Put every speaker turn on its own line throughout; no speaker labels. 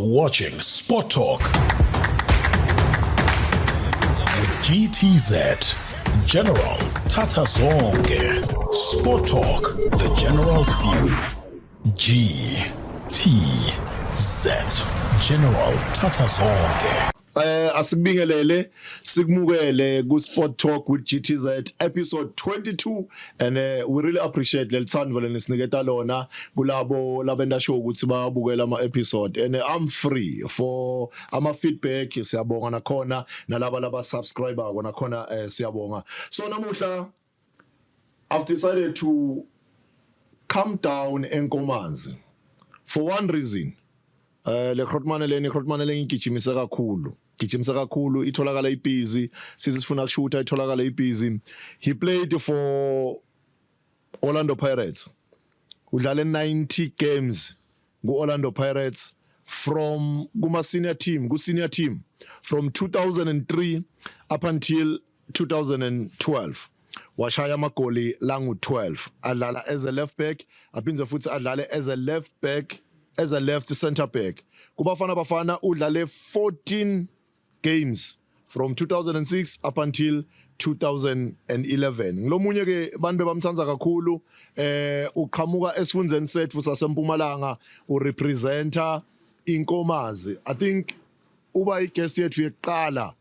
watching Sport Talk with GTZ. General Tata Zonke. Sport Talk, the General's view. GTZ. General Tata Zonke.
Asikubingelele, sikumukele ku Sport Talk with GTZ episode 22, and we really appreciate lelithando lenisiniketa lona kulabo labenta sure ukuthi bayabukela ama episode, and I'm free for ama feedback. Siyabonga nakhona nalaba laba subscriber nakhona, siyabonga. So namuhla I've decided to come down eNkomazi for one reason. Le Grootman leni, Grootman le ngigijimisa kakhulu, gijimisa kakhulu, itholakala ibhizi sithi sifuna kushutha, itholakala ibhizi. He played for Orlando Pirates, udlale 90 games ku Orlando Pirates from kuma senior team, ku senior team from 2003 up until 2012. Washaya amagoli langu 12, adlala as a left back, aphindze futhi adlale as a left back, as a left center back. Kubafana Bafana udlale 14 games from 2006 up until 2011. Ngilomunye ke bantu bamthanza kakhulu, uqhamuka esifundzeni sethu sasempumalanga, urepresenta inkomazi. I think uba iguest yethu yeqala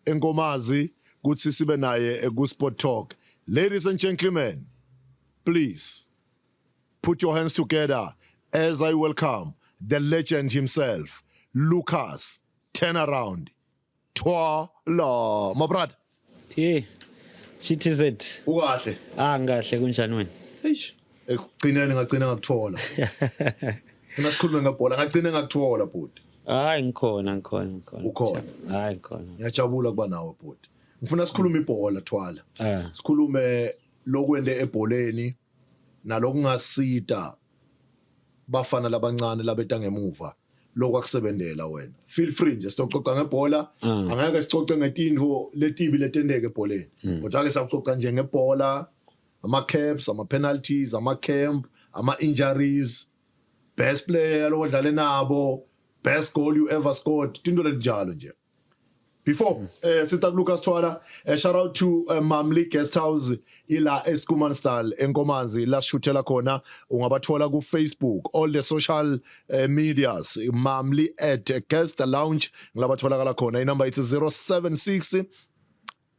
enkomazi kuthi sibe naye ku Sport Talk. Ladies and gentlemen, please put your hands together as I welcome the legend himself, Lucas Turnaround Twala. My brother.
Hey, GTZ.
Ukahle?
Ah, ngahle, kunjani wena?
Eish, ekugcineni ngagcina ngakuthola. Funa sikhulume ngebhola, ngagcina ngakuthola, bhuti.
Hayi, ngikhona, ngikhona, ngikhona.
Ukhona?
Hayi, ngikhona.
Ngiyajabula kuba nawe, bhuti. Ngifuna sikhulume ibhola, Thwala.
Ah.
Sikhulume lokwende ebholeni nalokungasita bafana labancane labeta ngemuva lokwakusebentela wena. Feel free nje, sizococa ngebhola. Angeke sicoce ngetintfo letibi letenteke ebholeni, kodwa ke siyacoca nje ngebhola, ama caps, ama penalties, ama camp, ama injuries, best player lodlale nabo, best goal you ever scored, tinto letinjalo nje. Before sita Lucas Twala, shout out to Mamli Guest House ila eSchoemansdal eNkomazi la sishuthela khona. Ungabathola ku Facebook, all the social medias, Mamli at Guest Lounge ngilabatholakala khona. Inumber ithi 076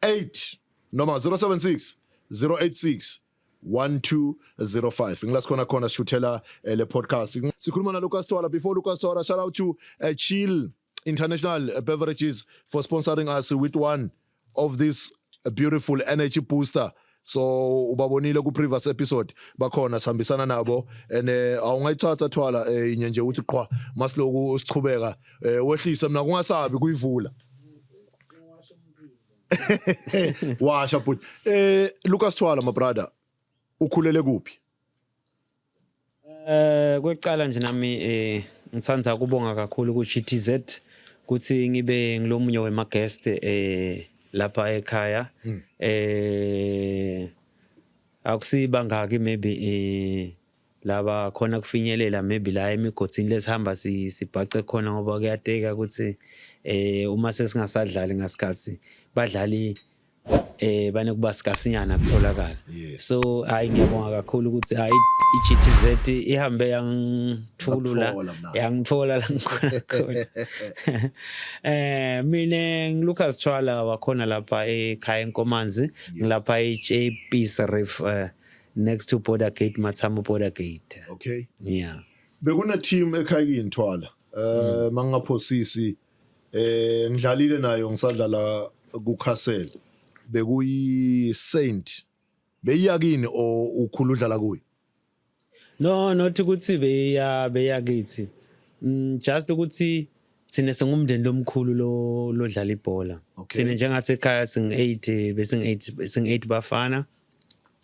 8 noma 076 086 1205. Ngila sikhona khona sishuthela le podcast, sikhuluma na Lucas Twala. Before Lucas Twala, shout out to Chill International Beverages for sponsoring us with one of this beautiful energy booster. So ubabonile ku previous episode, bakhona, sihambisana nabo, and awungayithatha, Thwala, inye nje uthi qhwa masiloku sichubeka, wehlise mina kungasabi kuyivula. Washa, but Lucas Twala, my brother, ukhulele kuphi?
Kwecala nje nami ngithanda ukubonga kakhulu ku GTZ kuthi ngibe ngilomunye wema guest lapha ekhaya. Akusibangaki maybe laba khona kufinyelela maybe la emigodini lesihamba sibhace khona, ngoba kuyateka ukuthi uma sesingasadlali ngasikhathi badlali banekuba sikasinyana kutholakala. So hayi, ngiyabonga kakhulu ukuthi hayi, i-GTZ ihambe yangithulula.
Yakuthola mnandi.
Yangithola la ngikhona khona. Mina ngiLucas Twala wakhona lapha ekhaya eNkomanzi, ngilapha eJP Reef, next to border gate, Matsamo border gate. Yeah.
Bekune team ekhaya kini, Thwala, mangingaphosisi, ngidlalile nayo ngisadlala ku Castle, bekuyi Saint. Beyiya kini o ukhulu udlala kuyo?
No, not ukuthi beya kithi. Just ukuthi thina singumndeni lomkhulu lo lodlala ibhola. Thina njengathi ekhaya sing8, besing8, sing8 bafana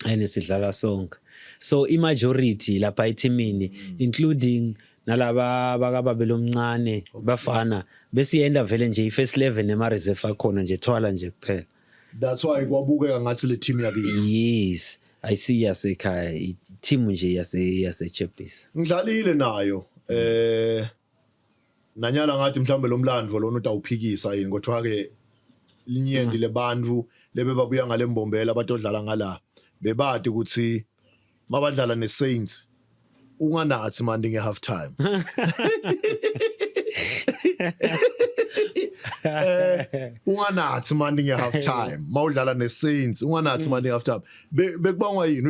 and sidlala sonke. So i majority lapha ethimini, including nalaba bakababe lomncane bafana, besiyenda vele nje i-first 11 nema reserve akhona nje, Thwala nje kuphela.
That's why kwabukeka ngathi le team yakini.
Yes, I see, yasekhaya, i-team nje yase Chappies.
Ngidlalile nayo. Nanyala ngathi mhlambe lo mlando lona utawuphikisa yini, kodwa ke linyenti lebantu lebebabuya ngale Mbombela batodlala ngala bebati ukuthi mabadlala neSaints unganathi manje nge half time. Unganathi manje nge half time mawudlala neSaints, unganathi manje nge half time. Bekubangwa yini?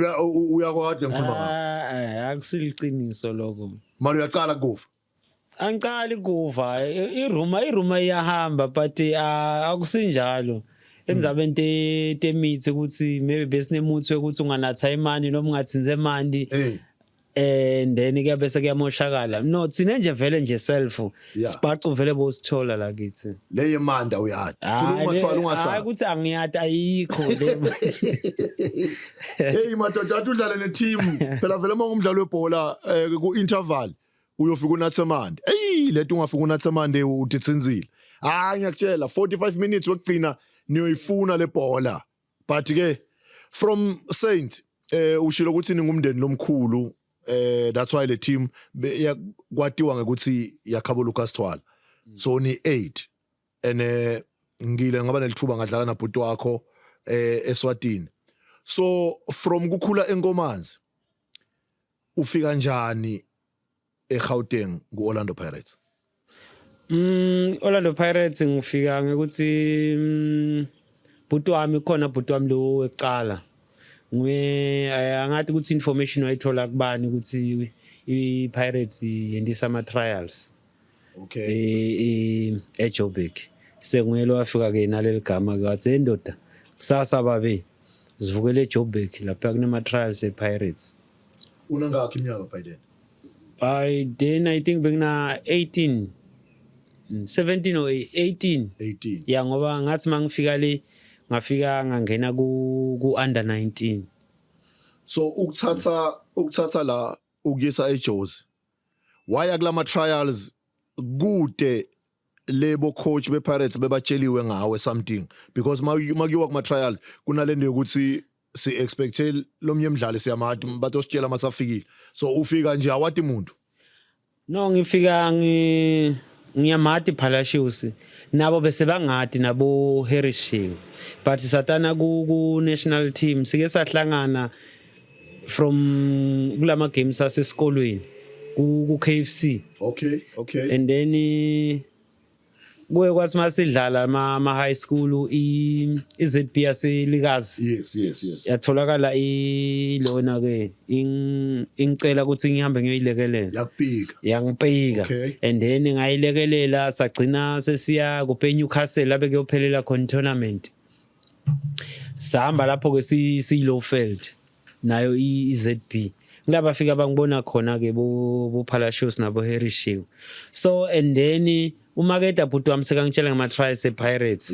Uyakwadi ngikhuluma ngakho?
Ah, akusiliciniso lokho.
Manje uyacala kufa?
Angicali kuva i-rumour iyahamba, but akusinjalo endzabeni temithi ukuthi maybe besinemuthi wekuthi unganatha imandi noma ungathinze emanti and then kuyabe sekuyamoshakala. No, thina nje vele nje self sibhacu vele bosithola la kithi.
Le yemanda uyadi, khuluma thwala,
Hayi,
ungasabi.
Ukuthi angiyati, ayikho le.
Hey madoda, athi udlale ne-team phela vele uma ungumdlali webhola, ku-interval uyofika unathe mandi. Eyi, lento ungafika unathe mandi utitsinzile. Hayi, ngiyakutshela, 45 minutes wokugcina niyoyifuna le bhola. But ke from Saint, ushilo ukuthi ningumndeni lomkhulu, that's why le team kwatiwa ngekuthi yakhabo Lucas Twala. So ni 8 and ngile ngaba nelithuba ngadlala nabhuti wakho eSwatini. So from kukhula eNkomazi, ufika kanjani eGauteng ku Orlando Pirates?
Orlando Pirates ngifika ngekuthi bhuti wami khona, bhuti wami lo wekuqala nguye, angathi ukuthi information wayithola kubani ukuthi i-Pirates yendisa ama trials eJoburg. Senguye lo wafika ke naleli gama ke, wathi, "Endoda, kusasa babe sivukele eJoburg, lapha kunema trials ePirates."
Unangakhi iminyaka by then?
By then I think bekuna 18, 17 or 18.
18.
Ya, ngoba ngathi mangifika le, ngafika ngangena ku under 19.
So ukuthatha la ukuyisa eJozi, waya kulama trials kude lebo coach bePirates bebatsheliwe ngawe something? Because makuyiwa kuma trials kunalento yokuthi si expect lomnye emdlali siyamati, batositshela masafikile. So ufika nje awati umuntu?
No, ngifika ngiyamati Palacios, nabo bese bangati nabo Harry Shiw, but satana ku national team sike sahlangana from kulama games asesikolweni ku KFC. And then kuye kwathi masidlala ama high school, i ZB yaselikazi yatholakala ilona ke, ingicela ukuthi ngihambe ngiyoyilekelela.
Yakupika?
Yangipika. And then ngayilekelela, sagcina sesiya kuphe Newcastle labe kuyophelela khona tournament. Sahamba lapho ke siyi-Lowveld nayo i-ZB, kulaba fika bangibona khona ke bo Palacios nabo Harry Shiw. So and then umaketa bhuti wami sekangitshela ngama trials e-Pirates.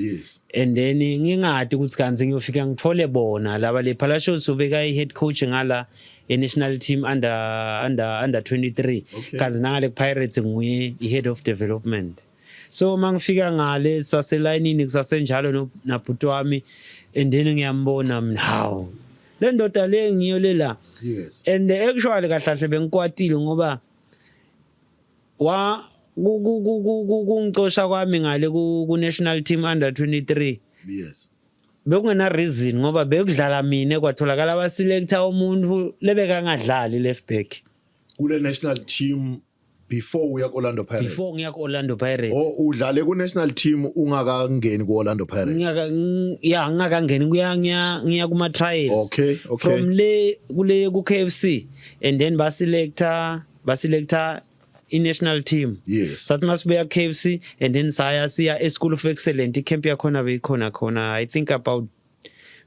And then ngingadi ukuthi kanti ngiyofika ngithole bona laba le. Palacios ubeka i-head coach ngala e-national team under 23. Kanti nangale ku-Pirates nguye i-head of development. So mangifika ngale saselayinini kusasenjalo nabhuti wami, and then ngiyambona mina, hawu, le ndoda le ngiyo lela. And actually kahle kahle bengikwatile ngoba wa kungicosha kwami ngale ku national team under 23 bekungena reason, ngoba bekudlala mina, kwatholakala abaselector umuntu lebekangadlali left back.
Kule national team before uya ku-Orlando Pirates?
Before ngiya ku-Orlando Pirates.
Oh, udlale ku-national team ungakangeni ku-Orlando Pirates?
Ya, ngingakangeni kuya, ngiya kuma trials. From le kule ku KFC, and then baselector i-national team. Sathi masibuya KFC and then saya siya e-School of Excellence, i-camp yakhona beyikhona khona, I think about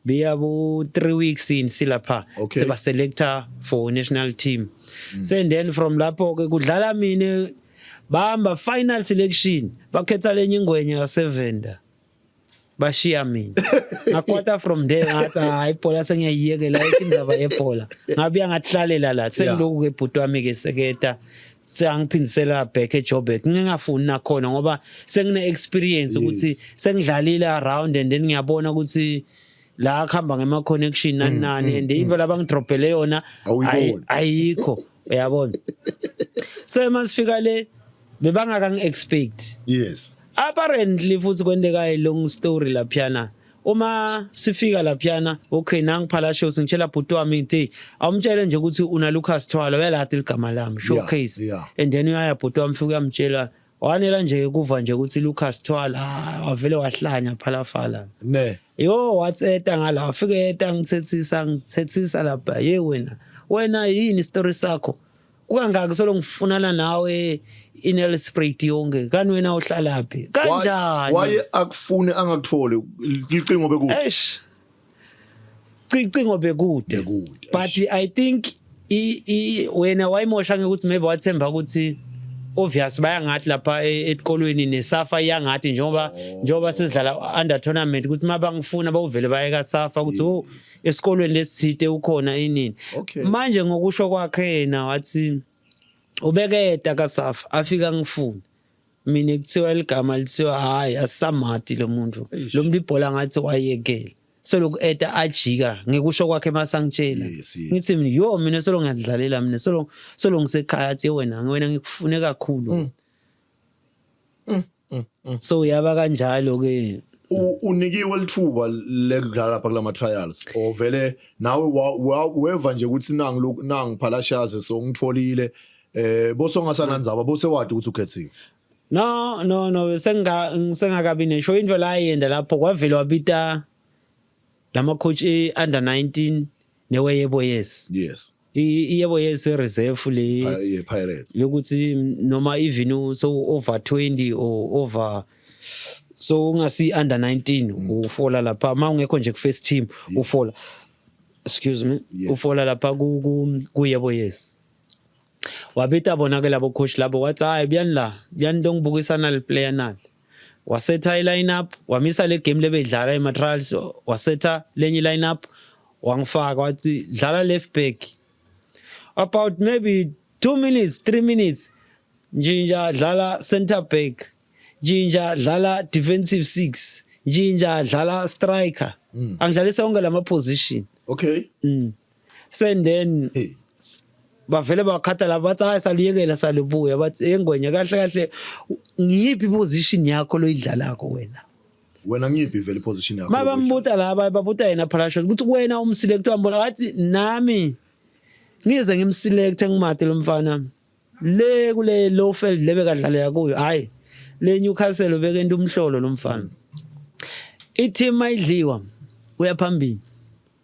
beyabo 3 weeks in silapha. Seba selector for national team. So and then from lapho ke kudlala mina, bahamba final selection, bakhetha lenye ingwenya yaseVenda, bashiya mina. Ngakwata from there, ngathi hayi, ibhola sengiyayiyekela, ayikho indzaba yebhola, ngabuya ngahlalela la. Sengiloku ke bhuti wami ke seketa seyangiphindisela back eJoburg, ngingafuni nakhona ngoba sengine experience ukuthi sengidlalile around, and then ngiyabona ukuthi la kuhamba ngema connection nani nani, and into labangidropele yona
Awuyiboni.
Ayikho, uyabona. So masifika le Bebangaka expect. Apparently futhi kwenteka long story laphiyana. Uma sifika laphiyana, okay, nangiphala shows, ngitshela bhuti wami ngithi awumtshele nje ukuthi una Lucas Thwala, uyalati ligama lami, showcase. And then uyaya bhuti wami, fika uyamtshela, wanela nje kuva nje ukuthi Lucas Thwala, ah, wavele wahlanya phalafala.
Ne.
Yo, watseta ngala, wafike eta ngithethisa, ngithethisa lapha, ye wena wena, yini story sakho kukangaki solo ngifunana nawe iNelspruit yonke, kani wena uhlalaphi kanjani?
Waye akufune angakutholi, licingo bekude?
Eish, cicingo bekude.
Bekude.
But I think i wena wayimosha ngekuthi maybe wathemba ukuthi obvious bayangathi lapha esikolweni neSAFA iyangathi njengoba sizidlala under tournament, ukuthi mabangifuna bawuvele baye kaSAFA ukuthi, oh, esikolweni lesithite ukhona inini. Manje ngokusho kwakhe yena wathi ubekeda kaSAFA, afika ngifuna mina, kuthiwa ligama lithiwa hayi, asisamati lo muntu.
Eish.
Lo muntu ibhola ngathi wayekela, soloku eta ajika, ngikusho kwakhe masangitshela. Ngithi mina, yo, mina solo ngiyadlalela, mina solo ngisekhaya, athi wena ngikufune kakhulu. So yaba kanjalo ke.
Unikiwe lithuba lekudlala lapha kulama trials, or vele nawe weva nje ukuthi nangu nangu Phalashase, so ngitholile, bose ongasanandzaba, bose wadi ukuthi ukhethiwe?
No, senga sengakabi nesho into la yenda lapho, kwavele wabita lama coach e under 19 neweYebo Yes. IYebo Yes reserve le.
Yeah, Pirates.
Yokuthi noma even so over 20 or over, so ungasi under 19, ufola lapha ma ungekho nje ku first team, ufola, excuse me, ufola lapha ku Yebo Yes. Wabita bona ke labo coach labo, wathi hayi, buyani la, buyani ngibukisana le player nali. Wasetha i-line up, wamisa le game lebedlala ema trials, wasetha lenye line up, wangifaka, wathi dlala left back. About maybe 2 minutes, 3 minutes, njinja dlala center back, njinja dlala defensive 6, njinja dlala striker, angidlalisa wonke lama position. So and then bavele bakhatha la, bathi hayi, saluyekela, salubuya, bathi engwenye kahle kahle, ngiyiphi position yakho loyidlalako wena?
Wena ngiyiphi vele position yakho?
Mabambuta laba, babuta yena Palacios ukuthi wena umselect, wambona, wathi nami ngize ngimselect, ngimate lo mfana le kule Lowveld lebe kadlalela kuyo, hayi le Newcastle, bekenta umhlolo lo mfana. I-team ayidliwa, uyaphambili,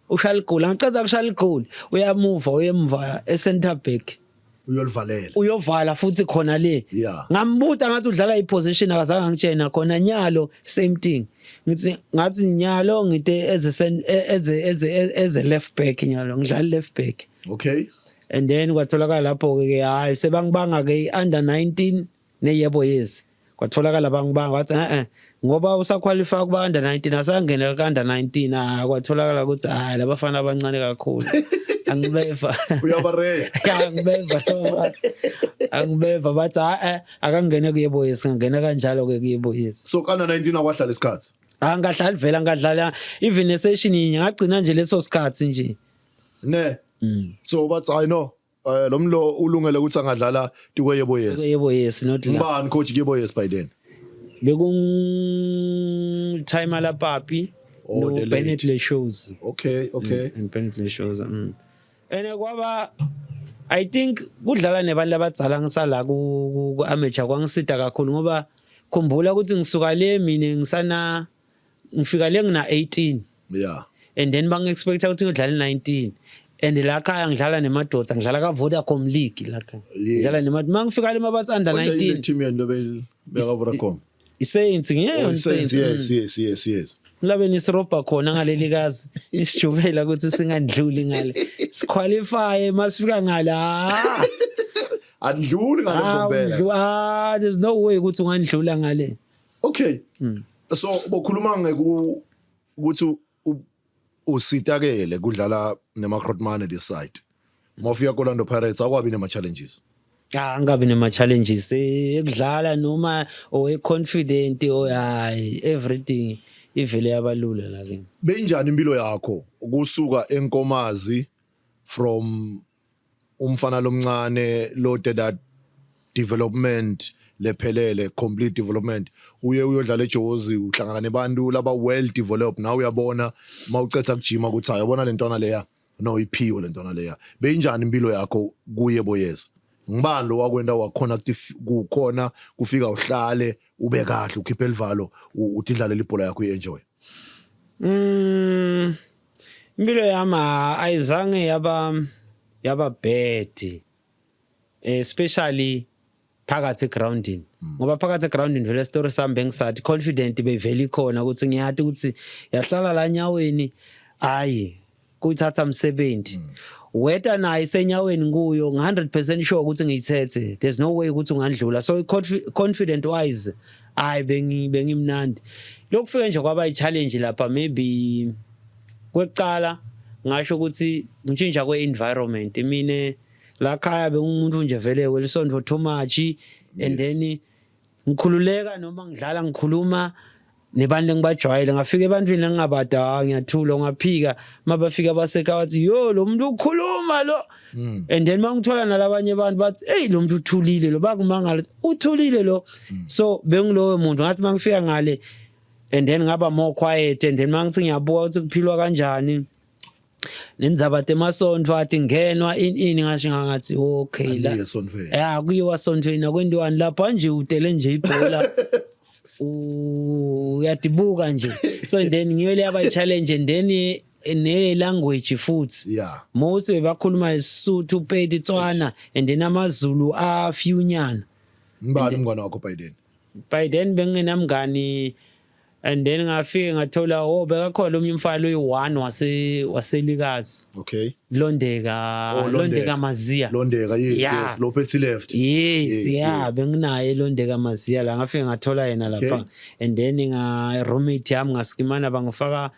ushaya igoli, angiceda kushaya igoli, uyamuva, uyemva e-center back.
Uyolivalela.
Uyovala futhi khona le. Ngambuta ngathi udlala iposition, akazange angitshena khona. Nyalo same thing, ngithi ngathi nyalo ngite as a left back, nyalo ngidlala left back. And then kwatholakala lapho ke, hayi, sebangibanga ke under 19 neYebo Yes. Kwatholakala bangibanga, wathi eh ngoba usaqualify kuba under 19, asangena ka under 19. Ah, kwatholakala ukuthi hayi, labafana abancane kakhulu, angibeva.
Uyabareya.
Angibeva, angibeva, bathi hayi, akangene kuYebo Yes. Ngangena kanjalo ke kuYebo Yes.
So kana 19 akwahlala isikhathi?
Angadlali vele, angadlala even nesession yinye, ngagcina nje leso sikhathi nje.
Ne, so bathi hayi no, lo mlo ulungele ukuthi angadlala tikweYebo Yes.
YeBo Yes, not la.
Ngibani coach kuYebo Yes by then?
Bekung Timer la papi.
Oh,
no
the late.
Bennett Le shows. And Bennett Le shows. And kwaba, I think kudlala nebantu abadzala ngisala ku amateur kwangisida kakhulu, ngoba khumbula ukuthi ngisuka le mina ngisana, ngifika le ngina 18. And then bangi-expecta ukuthi ngidlale 19, and la khaya ngidlala nemadoda, ngidlala ka Vodacom League la khaya. Ngidlala nemadoda, mangifika le mabathi under
Manje ile
19.
Team yento beka Vodacom?
ISaints ngiyeyo.
Oh, Saints, yes.
Labe nisirobha khona ngaleli kazi, isijubela ukuthi singandluli ngale, siqualify masifika ngale, ah.
Andluli ngale.
Ah,
Mbombela.
Ah, there's no way ukuthi ungandlula ngale.
Okay, so bokhuluma ngeku ukuthi usitakele kudlala nema Grootman this side, mawufika Orlando Pirates akwabi nema challenges?
Ah, angabi nema challenges ekudlala noma or e confident or hayi, everything ivele yabalula la kimi.
Beyinjani impilo yakho kusuka eNkomazi, from umfana lomncane lo that development? lephelele, complete development. Uye uyodlala eJozi, uhlangana nebantu laba well developed, nawe uyabona mawucetha kujima ukuthi ayabona lentwana leya, no, iphiwe lentwana leya. Beyinjani impilo yakho kuye boyeza? Ngibani lo wakwenda wakhona kukhona kufika uhlale ube kahle, ukhiphe elivalo, utidlalele ibhola yakho, uyenjoy?
Impilo yami ayizange yaba bad, especially phakathi egroundini, ngoba phakathi egroundini vele story sami bengisathi confident bevela ikhona ukuthi ngiyathi ukuthi yahlala la nyaweni, hayi kuyithatha umsebenzi weta naye isenyaweni kuyo ngi-100% sure ukuthi ngiyithethe, there's no way ukuthi ungandlula. So confident wise, hayi, bengimnandi. Lokufika nje kwaba i-challenge lapha, maybe kwekucala ngasho ukuthi ngishintsha kwe-environment. Mina la khaya bengumuntu nje vele welisonto too much, and then ngikhululeka noma ngidlala, ngikhuluma nebantu engibajwayele. Ngafika ebantwini engingabada, ngiyathula, ungaphika mabafika baseka bathi, "Yo, lo muntu ukhuluma lo." And then mangithola nalabanye abantu bathi, "Hey, lo muntu uthulile lo." Bakumangala, uthulile lo. So bengilowo muntu. Ngathi mangifika ngale and then ngaba more quiet, and then mangithi ngiyabuka ukuthi kuphilwa kanjani nendzaba temasonto, athi ngenwa ini ini, ngasho ngathi okay la.
Aliye esontweni.
Ya, kuyiwa sontweni, akwentiwani lapha nje, utele nje ibhola, uyadibuka nje. So and then ngiyo le yaba challenge, and then ne language futhi. Most bebakhuluma isiSuthu, Pedi, Tswana and then amaZulu a few nyana.
Ngibani umngane wakho by then?
By then bengingenamngani, and then ngafike ngathola, oh, bekakhona omnye umfana oyi-one waselikazi. Londeka.
Oh, Londeka.
Londeka Maziya.
Londeka, yes. Yes, lo phethe left.
Yes, yeah, benginaye Londeka Maziya la, ngafike ngathola yena lapha. And then nga roommate yami ngasikimana bangifaka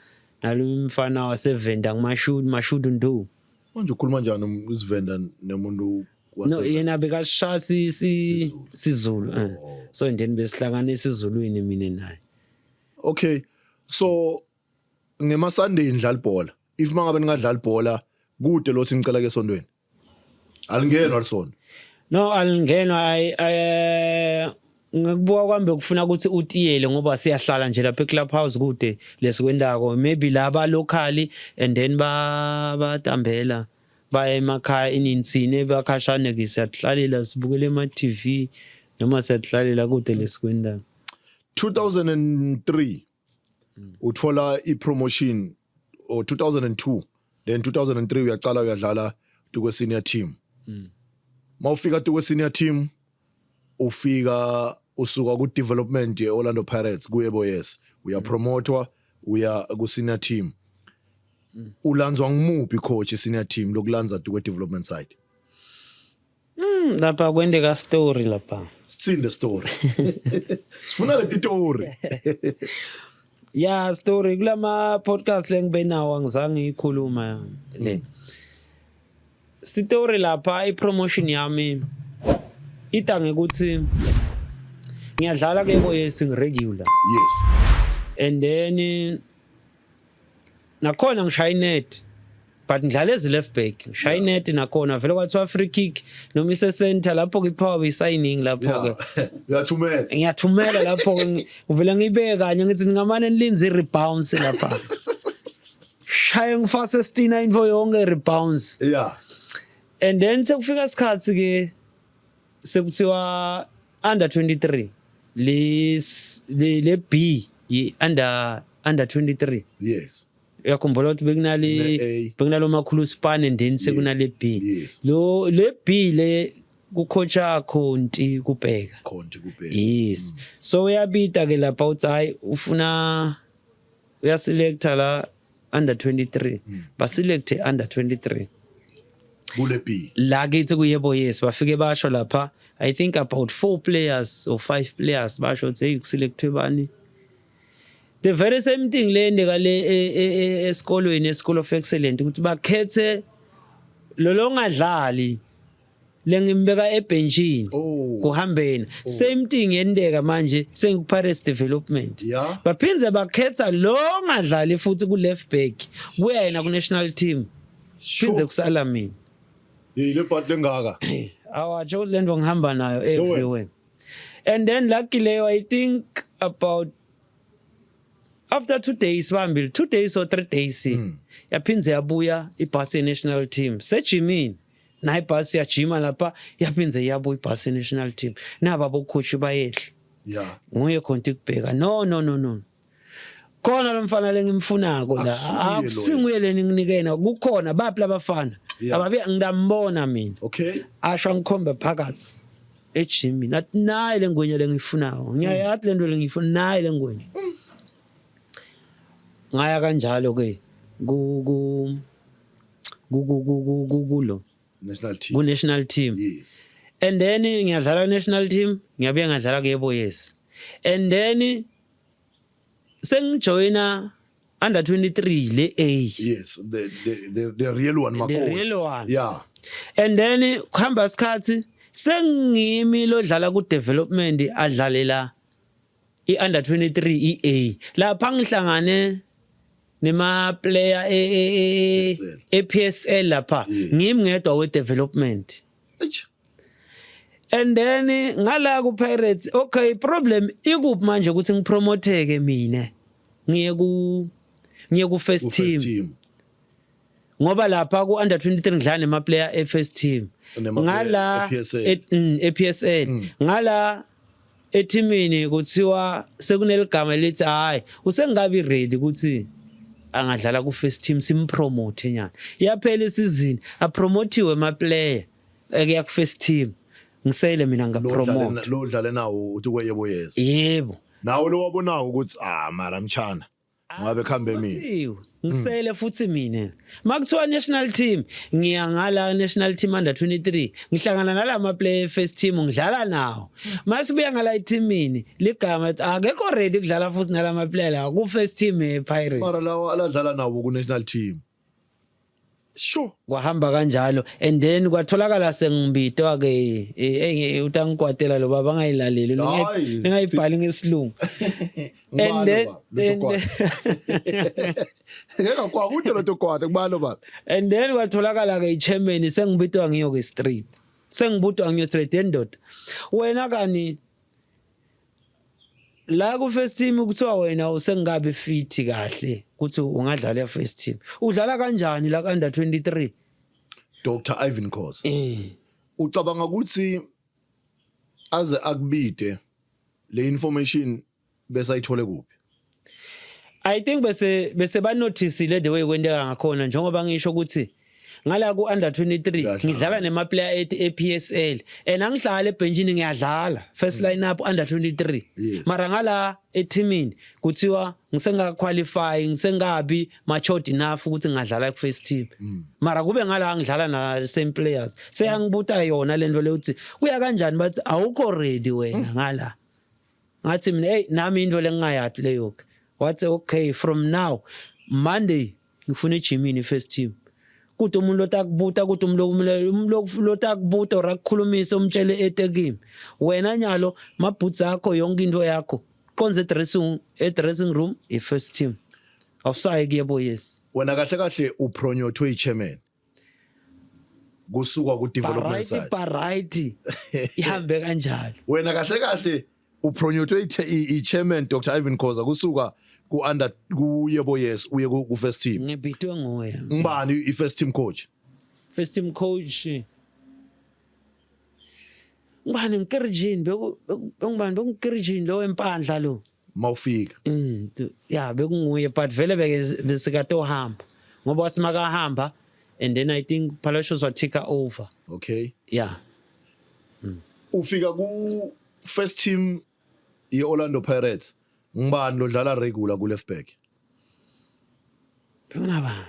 nalo mfana waseVenda, nguMashudu, Mashudu Ndu.
Manje ukhuluma njani isivenda nemuntu
No, yena bekashaya si siZulu. So and then besihlangana esiZulwini mina naye.
Okay, so ngema Sunday nidlala ibhola. If mangabe ningadlala ibhola kude lothi ngicela ke esontweni, alingenwa lisonto?
No, alingenwa. Ayi, ngikubuka kwami bekufuna ukuthi utiyele, ngoba siyahlala nje lapha e-club house kude lesikwendako, maybe laba locally and then ba batambela baya emakhaya inintsine bakhashane ke, siyahlalela sibukele ema TV noma siyahlalela kude lesikwendako.
2003 uthola i-promotion, or 2002, then 2003 uyaqala uyadlala tukwe senior team. Mawufika tukwe senior team, ufika usuka ku development ye Orlando Pirates kuye Boyes, uyapromotwa uya ku senior team. Ulanzwa ngumuphi coach senior team lokulanza tukwe development side?
Lapha kwendeka story lapha.
Sithini le story? Sifuna le story.
Ya, story kulama podcast lengibe nawo angizange ngiyikhuluma le story lapha. I-promotion yami ita ngekuthi ngiyadlala ke boyesi regular. And then nakhona ngishaya inet, but ngidlala ezi left back, ngishaya inet nakhona vele kwathiwa free kick noma ise center lapho ke ipower beyisayining lapho ke.
Uyathumela.
Ngiyathumela lapho ke, ngivele ngiyibeke kanye, ngithi ningamane nilinze i-rebounce lapha, shaye ngifase stina info yonke rebounce. And then sekufika isikhathi ke sekuthiwa under 23, le B yi under 23. Uyakhumbula ukuthi bekunale
Ne-A.
Bekunalo makhulu span and then sekunale B. Lo le B le kucoacha Conti kubheka.
Conti kubheka.
Yes, so uyabita ke lapha, uthi hayi, ufuna uyaselecta la under 23, baselect under 23.
Kule B.
La kithi kuyebo, yes. Bafike basho lapha, I think about four players or five players, basho ukuthi hey, kuselectwe bani. The very same thing le ndeka le esikolweni, e-School of Excellence, ukuthi bakhethe lo longadlali lengimbeka ebenchini. Kuhambeni same thing yendeka manje sengiku Pirates development. Baphindze bakhetha lo ngadlali futhi ku left back, kuya yena ku national team, phindze kusala mina.
Hey, le part lengaka.
Awatsho le nto ngihamba nayo everywhere. And then luckily I think about after 2 days bambili, 2 days or 3 days, yaphinze yabuya ibhasi ye-national team sejimini. Nayi ibhasi yajima lapha, yaphinze yabuya ibhasi ye-national team, naba bocoach bayehla. Nguye khona ikubheka, no, no, no, no, khona lo mfana lengimfunako la.
Akusuye loyo.
Akusinguye leni nginikena, kukhona baphi labafana ababe ngidambona mina. Asho angikhombe phakathi ejimini, athi nayi le ngwenya lengiyifunako, ngiyayathi le nto lengiyifuna, nayi le ngwenya. Ngaya kanjalo ke ku ku ku ku ku ku kulo
national team.
Ku national team. And then ngiyadlala national team, ngiyabuya ngadlala kuyebo, yes, and then sengijoyina under 23 le A.
Yes, the real one.
The
Makhosi.
real one. And then kuhamba isikhathi, sengimi lodlala ku development, adlalela i-under 23 i-A, lapha ngihlangane nema player e
PSL.
e PSL lapha. Ngimi ngedwa we development.
Eish.
And then ngala ku Pirates, okay, problem ikuphi manje ukuthi ngipromoteke mina ngiye ku first
Ku
team?
First team.
Ngoba lapha ku under 23 ngidlala nema player e first team.
Nema-player
Ngala
e-PSL.
E PSL. Ngala ethimini kuthiwa sekuneligama elithi hayi, usengabi ready ukuthi angadlala ku first team, simpromote nyana. Yaphela isizini, apromotiwe ama player ekuya ku first team, ngisele mina ngapromote.
Lo dlale nawo uthi kweyebo, yes.
Yebo.
Nawe lo wabonayo ukuthi ah, mara mchana ngabe khambe mina.
Kuthiwe, ngisele futhi mina makuthiwa national team, ngiya ngala national team under 23, ngihlangana nalama player first team, ngidlala nawo. Masibuya ngala eteamini, ligama lithi akekho ready kudlala futhi nalama player la ku first team e
Mara
Pirates.
Lawa aladlala nawo ku national team, sure.
Kwahamba kanjalo and then kwatholakala sengibitwa ke, eh, utangikwatela lo baba, angayilaleli.
Hayi.
Ningayibhali ngesilungu.
Ngubani
And then
baba? Ngeke kwakude lo tokwata kubalo baba.
And then kwatholakala ke i-chairman sengibitwa ngiyo ke street, sengibutwa ngiyo straight, endoda wena kani la ku first team kuthiwa wena usengabe fit kahle ukuthi ungadlala first team, udlala kanjani la ku under 23?
Dr Irvin Khoza.
Eh.
Ucabanga ukuthi aze akubide le information bese ayithole kuphi?
I think bese banoticile the way kwenteka ngakhona, njengoba ngisho ukuthi ngala ku under 23
Uyadlala.
Ngidlala nema player e PSL and angihlala ebenchini, ngiyadlala first line up under 23. Mara ngala eteamini kuthiwa ngisenga qualify, ngisengabi matured enough ukuthi ngingadlala ku first team. Mara kube ngala ngidlala na same players, seyangibuta yona lento le uthi kuya kanjani, bathi awukho ready wena ngala. Ngathi mina, hey, nami into lengingayathi leyo. Wathi, okay, from now Monday ngifuna ejimini first team, kuthi umuntu lotakubuta, kuthi umuntu lotakubuta or akukhulumise, umtshele etekimi wena nyalo maboots akho, yonke into yakho, qonze dressing room i first team, awusayi kuyebo, yes.
Wena kahle kahle upromothwe i-chairman kusuka ku development
right
side.
Ba right, ihambe kanjalo.
Wena kahle kahle upromothwe i-chairman Dr Irvin Khoza kusuka ku under ku yebo, yes, uye ku first team.
Ngibitwe nguye.
Ngibani i-first team coach?
First team coach ngibani? Ngikerijini, bekungibani? Bekungikirijini lo wempandla lo.
Mawufika.
Ya, bekunguye, but vele beke besikade ohamba, ngoba wathi makahamba and then I think Palacios wa take over. Yeah.
Ufika ku first team ye Orlando Pirates, ngibani lodlala regular ku left back?
Bekunaba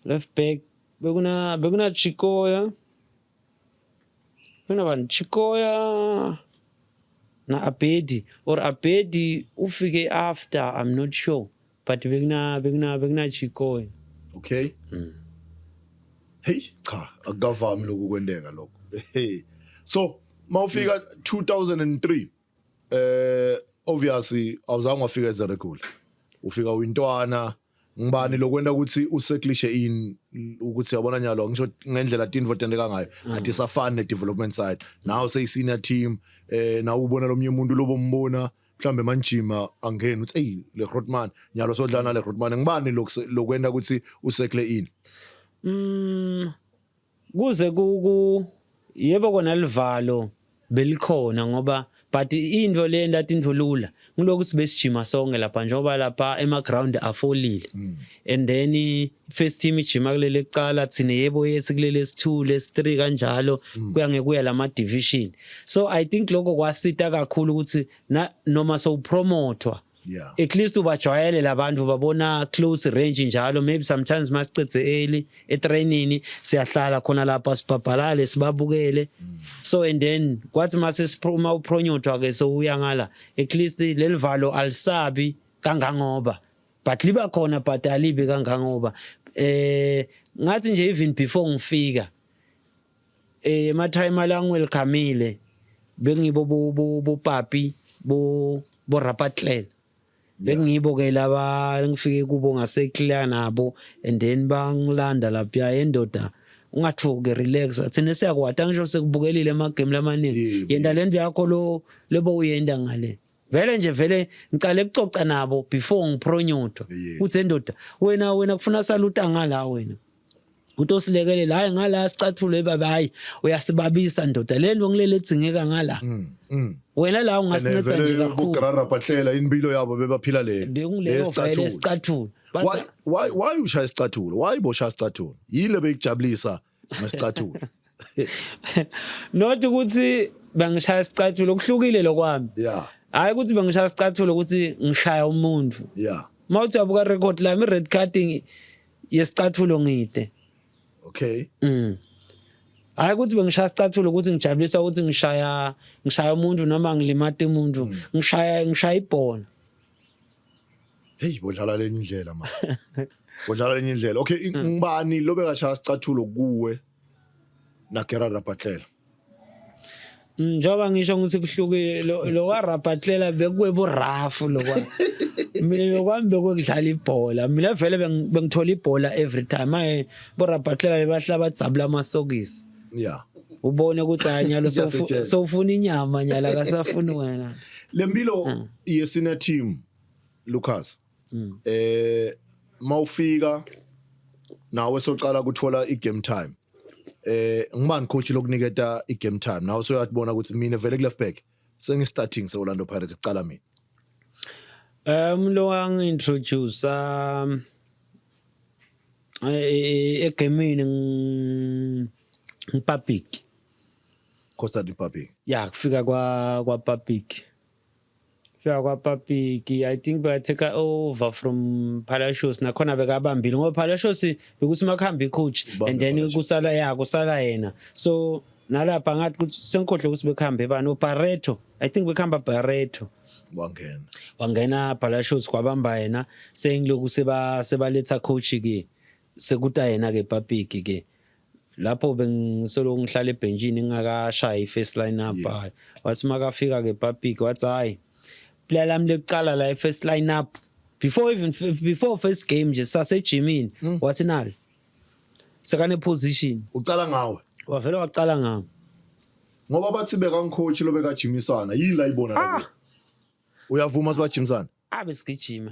left back, bekuna Chikoya, bekuna Chikoya na Abedi, or Abedi ufike after, I'm not sure, but bekuna Chikoya.
Okay, hey, cha, akukavami lokhu kwenteka lokho. Hey, so mawufika 2003, obviously awuzange wafika as a regular, ufika uyintwana. Ngibani lokwenta ukuthi useklishe in ukuthi yabona nyalo, ngisho ngendlela tintfo tenteka ngayo, atisafani ne development side, now say senior team? eh na ubona lomnye umuntu lobombona mhlambe manjima angena uthi ey le Grootman nyalo sodlala nale Grootman ngibani lokwenda ukuthi usekle in.
Kuze ku yebo kona livalo belikhona ngoba, but into le ndathi into lula ngiloku sibesijima sonke lapha njengoba lapha ema ground afolile and then first team ijima kulele kuqala, thina yebo yesi kulele 2 lesi 3 kanjalo, kuya ngekuya lama division. So I think lokho kwasita kakhulu ukuthi noma sowupromotwa, at least ubajwayele labantu, babona close range njalo. Maybe sometimes masicedze early etraining, siyahlala khona lapha sibhabhalale, sibabukele. So and then kwathi mase uma upromotwa ke, so uya ngala, at least lelivalo alisabi kangangoba, but liba khona, but alibi kangangoba. Ngathi nje even before ngifika ema time la ngiwelcomile, bengibo bo papi bo Rapatlela, bengibo ke laba ngifike kubo ngase-clear nabo and then bangilanda lapha, endoda ungathuki, relax, thina siyakwata, ngisho sekubukelile emagame lamaningi. Yenda lento yakho lo lebo uyenda ngale. Vele nje vele ngicale ukucoca nabo before ngipromotwa. Uthi endoda wena kufuna saluta ngala, wena utosilekelela, hayi ngala sicathulo baba, hayi uyasibabisa ndoda, lento ngilele edzingeka ngala. Wena la ungasinceda nje kakhulu.
Kugrara Patlela impilo yabo bebaphila le
Bekunguleyo vele isicathulo.
Why ushaya isicathulo? Why boshaya isicathulo? Yile beyikujabulisa ngesicathulo?
Not ukuthi bangishaya isicathulo, kuhlukile lokwami. Hayi ukuthi bangishaya isicathulo ukuthi ngishaya umuntu. Mawuthi uyabuka record lami, red card yesicathulo ngide. Hayi ukuthi bengishaya isicathulo ukuthi ngijabulisa ukuthi ngishaya umuntu noma ngilimata umuntu, ngishaya ibhola.
Hey, bodlala lenye indlela ma. Bodlala lenye indlela. Okay, ngibani lo bekashaya isicathulo kuwe na Gerard Rapatlela?
Njengoba ngisho ngithi kuhlukile, lo kaRapatlela bekuweburafu, lokwa mina lokwami bekudlala ibhola. Mina vele bengithola ibhola every time. Maye boRapatlela bebahlala badzabula amasokisi, ubone ukuthi hayi nyalo
Kuyasetshenzwa.
Sowufuna inyama nyala, akasafuni wena.
Lempilo yesine team, Lucas. Mawufika nawe socala kuthola igame time. Ngibani coach lokuniketa igame time? Nawe soyatibona ukuthi mina vele ku left back sengi starting se Orlando Pirates kucala mina.
Lo wangi-introduce egamini ngiPapik.
Constantine Papi.
Ya, kufika kwa Papik. Fika kwa Papik, I think ba take over from Palacios, nakhona bekabambile ngoba Palacios bekuthi makuhamba icoach
Ubambe
and then
Palacios.
Kusala, ya, kusala yena. So nalapha ngathi ukuthi sengikhohle ukuthi bekuhambe bani, uBarreto, I think bekuhamba Barreto.
Wangena.
Wangena Palacios, kwabamba yena, sengiloku seba sebaletha coach ke, sekuta yena ke Papik ke. Lapho bengisolo ngihlala ebhenjini ngingakashayi first line up. Wathi makafika ke Papik, wathi hayi, player lami lekuqala la first line up, before even before first game nje sasejimini, wathi nalo sekane position.
Ucala ngawe.
Wavela waqala ngami.
Ngoba bathi bekangicoach lo bekajimisana. Yini la ibona la? Uyavuma sibajimisana?
Abe sigijima,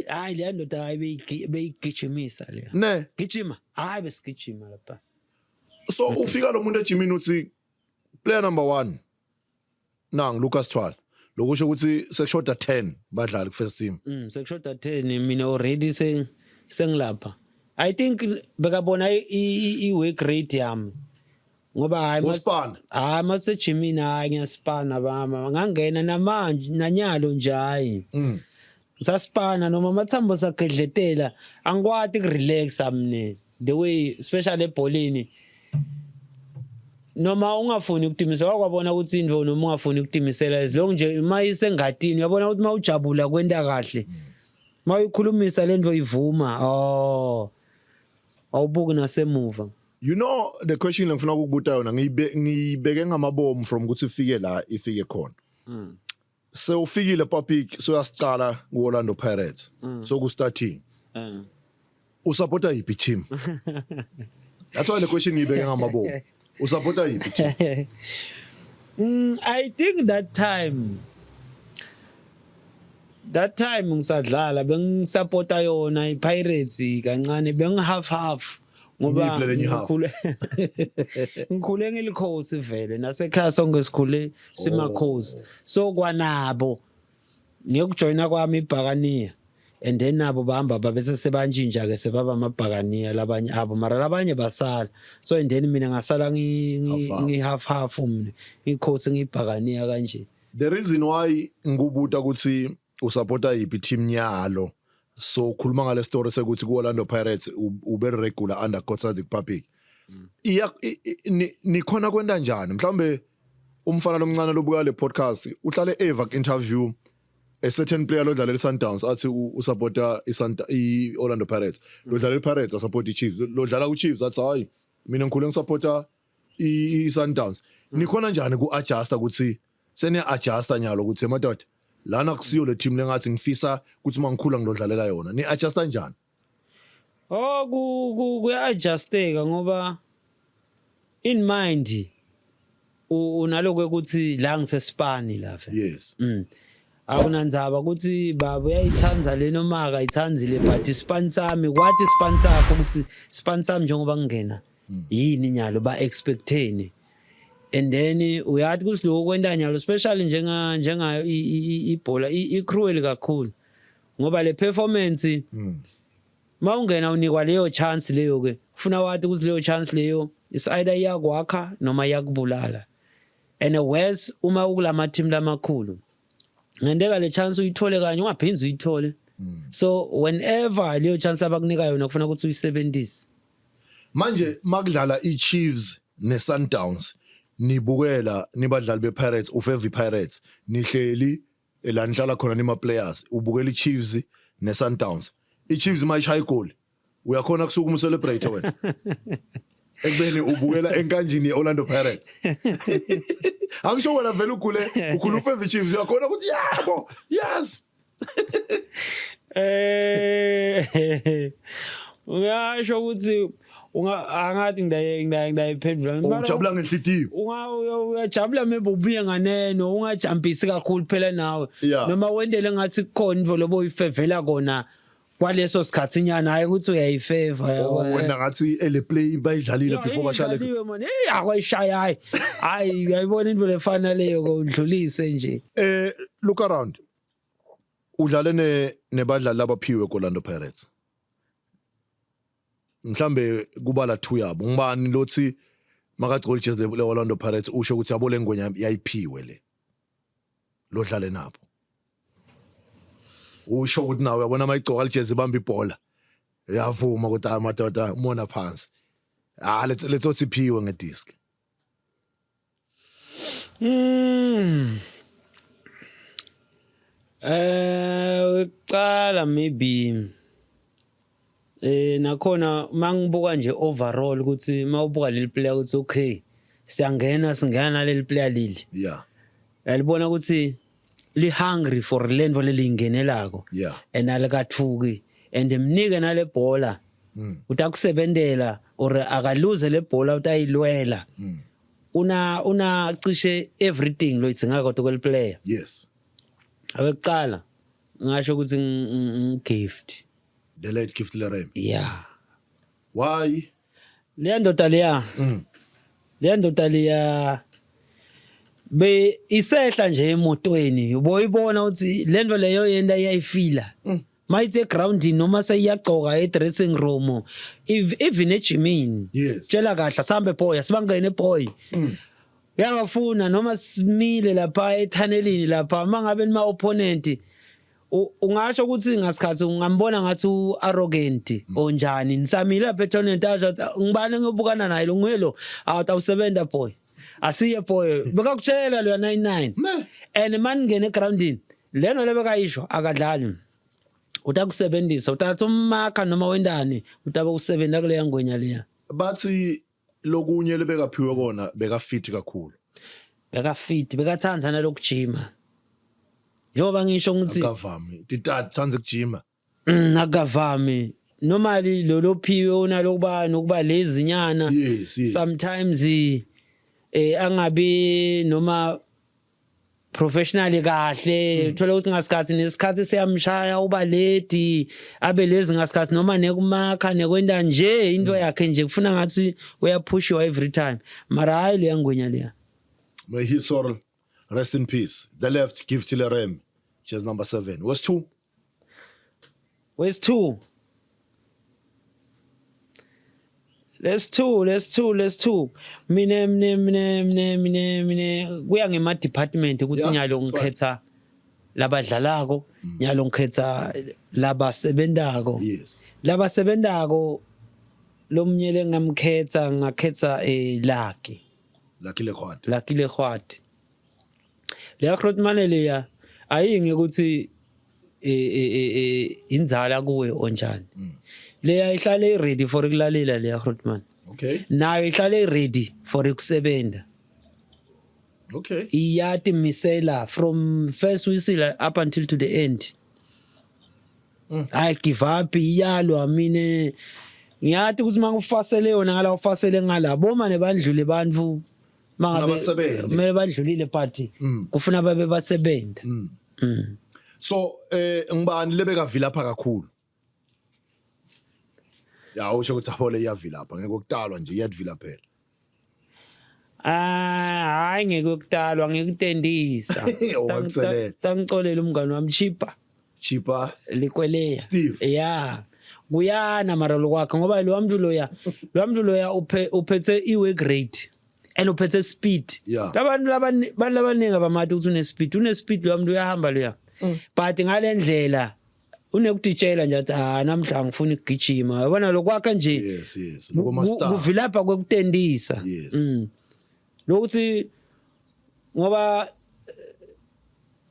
hayi leya ndoda, hayi beyigijimisa leya.
Ne.
Gijima, hayi besigijima lapha.
So ufika lo muntu ejimini uthi player number 1 nang Lucas Twala. Lokusho ukuthi sekushoda 10 badlali ku first team.
Sekushoda 10, mina already sengilapha. I think bekabona i work rate yami. Ngoba hayi
Uspana?
Hayi, masejimini hayi ngiyaspana bama. Ngangena namanje nanyalo nje hayi. Ngisaspana noma amathambo sagedletela, angikwati kurelaxa mina. The way, especially ebholeni, noma ungafuni ukutimisela, wakwabona ukuthi into noma ungafuni ukutimisela, as long nje uma isengatini, uyabona ukuthi mawujabula kwenta kahle. Mawuyikhulumisa lento ivuma, oh, awubuki nasemuva.
You know the question engifuna ukukubuta yona, ngiyibeke ngamabomu from ukuthi ifike la ifike khona. Sewufikile Papik, soyasicala ku Orlando Pirates. So ku starting. Usupporta yiphi team? That's why the question ngiyibeke ngamabomu. Usupporta yiphi team?
I think that time ngisadlala bengisupporta yona iPirates kancane, bengi half half ngoba
Ngiyiphi lenye half?
Ngikhule ngilikhosi vele, nasekhaya sonke sikhule simakhosi, so kwanabo ngekujoyina kwami ibhakaniya and then nabo bahamba babese sebantshintsha ke, sebaba amabhakaniya labanye abo, mara labanye basala. So and then mina ngasala
Half, half.
Ngi half half, mina ngikhosi, ngibhakaniya kanje.
The reason why ngikubuta ukuthi usupporta yiphi team nyalo, so ukhuluma ngale story sekuthi ku Orlando Pirates ube regular under Kotsadik Papic, iya nikhona kwenta njani? Mhlambe umfana lomncane lobuka le podcast uhlale eva ku interview a certain player lodlalela iSundowns athi usupporta i-Orlando Pirates, lodlalela iPirates asupport iChiefs, lodlala kuChiefs athi, "Hayi, mina ngikhule ngisupporta i-Sundowns." Nikhona njani ku-adjusta ukuthi seniya-adjusta nyalo ukuthi, "Madoda, lana kusiyo le team lengathi ngifisa ukuthi uma ngikhula ngilodlalela yona"? Ni-adjusta njani?
Oh, kuya-adjusteka ngoba in mind unaloko ukuthi la ngisesipani la vele. Akunandzaba ukuthi baba uyayithanda le noma akayithandi le, but isipani sami, kwathi isipani sakho ukuthi isipani sami njengoba ngingena yini nyalo ba expecteni, and then uyathi ukuthi lokho kwenta nyalo, especially njenga njengayo ibhola i-cruel kakhulu ngoba le performance, mawungena unikwa leyo chance leyo ke, kufuna wathi ukuthi leyo chance leyo is either iyakwakha noma iyakubulala. And worse uma ukulama team lamakhulu, ngenteka le chance uyithole kanye ungaphindzi uyithole. So whenever leyo chance labakunika yona, kufuna ukuthi uyisebenzise.
Manje makudlala i-Chiefs ne-Sundowns, nibukela nibadlali be-Pirates, ufavor i-Pirates, nihleli la nihlala khona nima players, ubukela i-Chiefs ne-Sundowns, i-Chiefs mayishaya igoli, uyakhona kusuka umcelebrate wena ekubeni ubukela enkanjini ye-Orlando Pirates? Angisho wena vele ugule ukhula ufavor i-Chiefs, uyakhona ukuthi yabo, yes?
Uyasho ukuthi unga angathi ngidayiphendula.
Ujabula ngenhlitiyo.
Unga uyajabula maybe ubuye nganeno, ungajumpisi kakhulu phela nawe, noma wendele ngathi kukhona into lobo uyifevela kona kwaleso sikhathi nyana, hayi ukuthi uyayifeva.
Oh, wena ngathi ele play bayidlalile before bashale.
Idlaliwe man, hey, akwayishaya, hayi hayi, uyayibona into lefana leyo ko udlulise nje.
Look around, udlale ne nebadlali abaphiwe ko-Orlando Pirates, mhlambe kubala two yabo, ngibani lothi makagcola ijezi le Orlando Pirates usho ukuthi yabo, le ngwenya yayiphiwe le, lodlale nabo, usho ukuthi nawe uyabona mayigcoka lijezi ibamba ibhola, uyavuma ukuthi hayi madoda, umona phansi, ah, let's iphiwe ngedisk?
Ukuqala maybe nakhona mangibuka nje overall ukuthi mawubuka leli player ukuthi okay, siyangena, singena naleli player leli. Yalibona ukuthi li hungry for lento lelingenelako. And alikathuki and mnike nale bhola. Utakusebentela or akaluze le bhola, utayilwela. Una cishe everything loyidzinga kodwa kweli player. Awekuqala ngasho ukuthi ngigift.
The late Gift Lereme?
Yeah.
Why?
Leya ndoda leya. Leya ndoda leya be isehla nje emotweni, uboyibona ukuthi lento leyo yenta iyayifila. Mayithi egroundini noma seyiyagcoka e-dressing room, even ejimini. Tshela kahle, "Sambe boy, asibangene boy." Uyabafuna noma simile lapha ethanelini lapha, mangabe nima opponent, ungasho ukuthi ngasikhathi ungambona ngathi u-arrogant onjani, nisamile lapha etournament, asho athi, "Ngibani ngiyobukana naye lo? Nguye lo, awusebenta boy, asiye boy." Bekakutshela lo 99.
Ne.
And maningena egroundini, leno lebekayisho, akadlali, utakusebenzisa, utatha umakha noma wendani, utabe usebenza kuleya ngwenya leya.
Bathi lokunye lebekaphiwe kona, bekafit kakhulu.
Bekafit, bekathanda nalokujima, njengoba ngisho ngithi
Akavami titati tsanze kujima.
Akavami normally lo lophiwe unalokuba nokuba lezinyana.
Yes.
Sometimes. Angabi noma professionally kahle, uthola ukuthi ngasikhathi nesikhathi siyamshaya, uba lady abe lezi ngasikhathi noma nekumakha nekwenda nje into yakhe nje kufuna ngathi uyaphushiwa every time, mara hayi leya ngwenya leya.
May his soul rest in peace. The left, Gift Lerem, jersey number 7. West 2.
West 2. Let's two, let's two, let's two. Mine mine mine mine mine mine kuya ngema department ukuthi nyalo ngikhetha labadlalako, nyalo ngikhetha labasebentako. Labasebentako lomnye lengamkhetha ngakhetha Lucky.
Lucky Lekhwati.
Lucky Lekhwati. Leya Grootman leya ayinge ukuthi inzala kuwe onjani. Leya ihlale i-ready for ukulalela leya Grootman. Nayo ihlale i-ready for ukusebenza. Iyatimisela from first whistle up until to the end. I give up, iyalwa. Mine ngiyathi ukuthi mangufasele yona ngala, ufasele ngala, boma nebandlule bantu.
Mangabe basebenze.
Kumele badlulile, but kufuna babe basebenza.
So ngibani lebekavilapha kakhulu? Ya, usho ukuthi abole iyavilapha ngeke ukutalwa nje, iyadvila phela.
Ah, hayi, ngeke ngikutendisa.
Ungakutselela.
Tangicolela umngani wami Chipa.
Chipa.
Likweleya.
Steve.
Yeah. Kuyana mara lokwakhe ngoba lo muntu loya uphethe i-work rate and uphethe speed. Labantu abantu labaningi abamati ukuthi une speed lo muntu, uyahamba loya. But ngalendlela unekutitshela nje athi, "Ah, namhla ngifuna ukugijima." Yabona lokwakhe nje.
Yes. Lokoma star.
Kuvilapha kwekutendisa. Lokuthi ngoba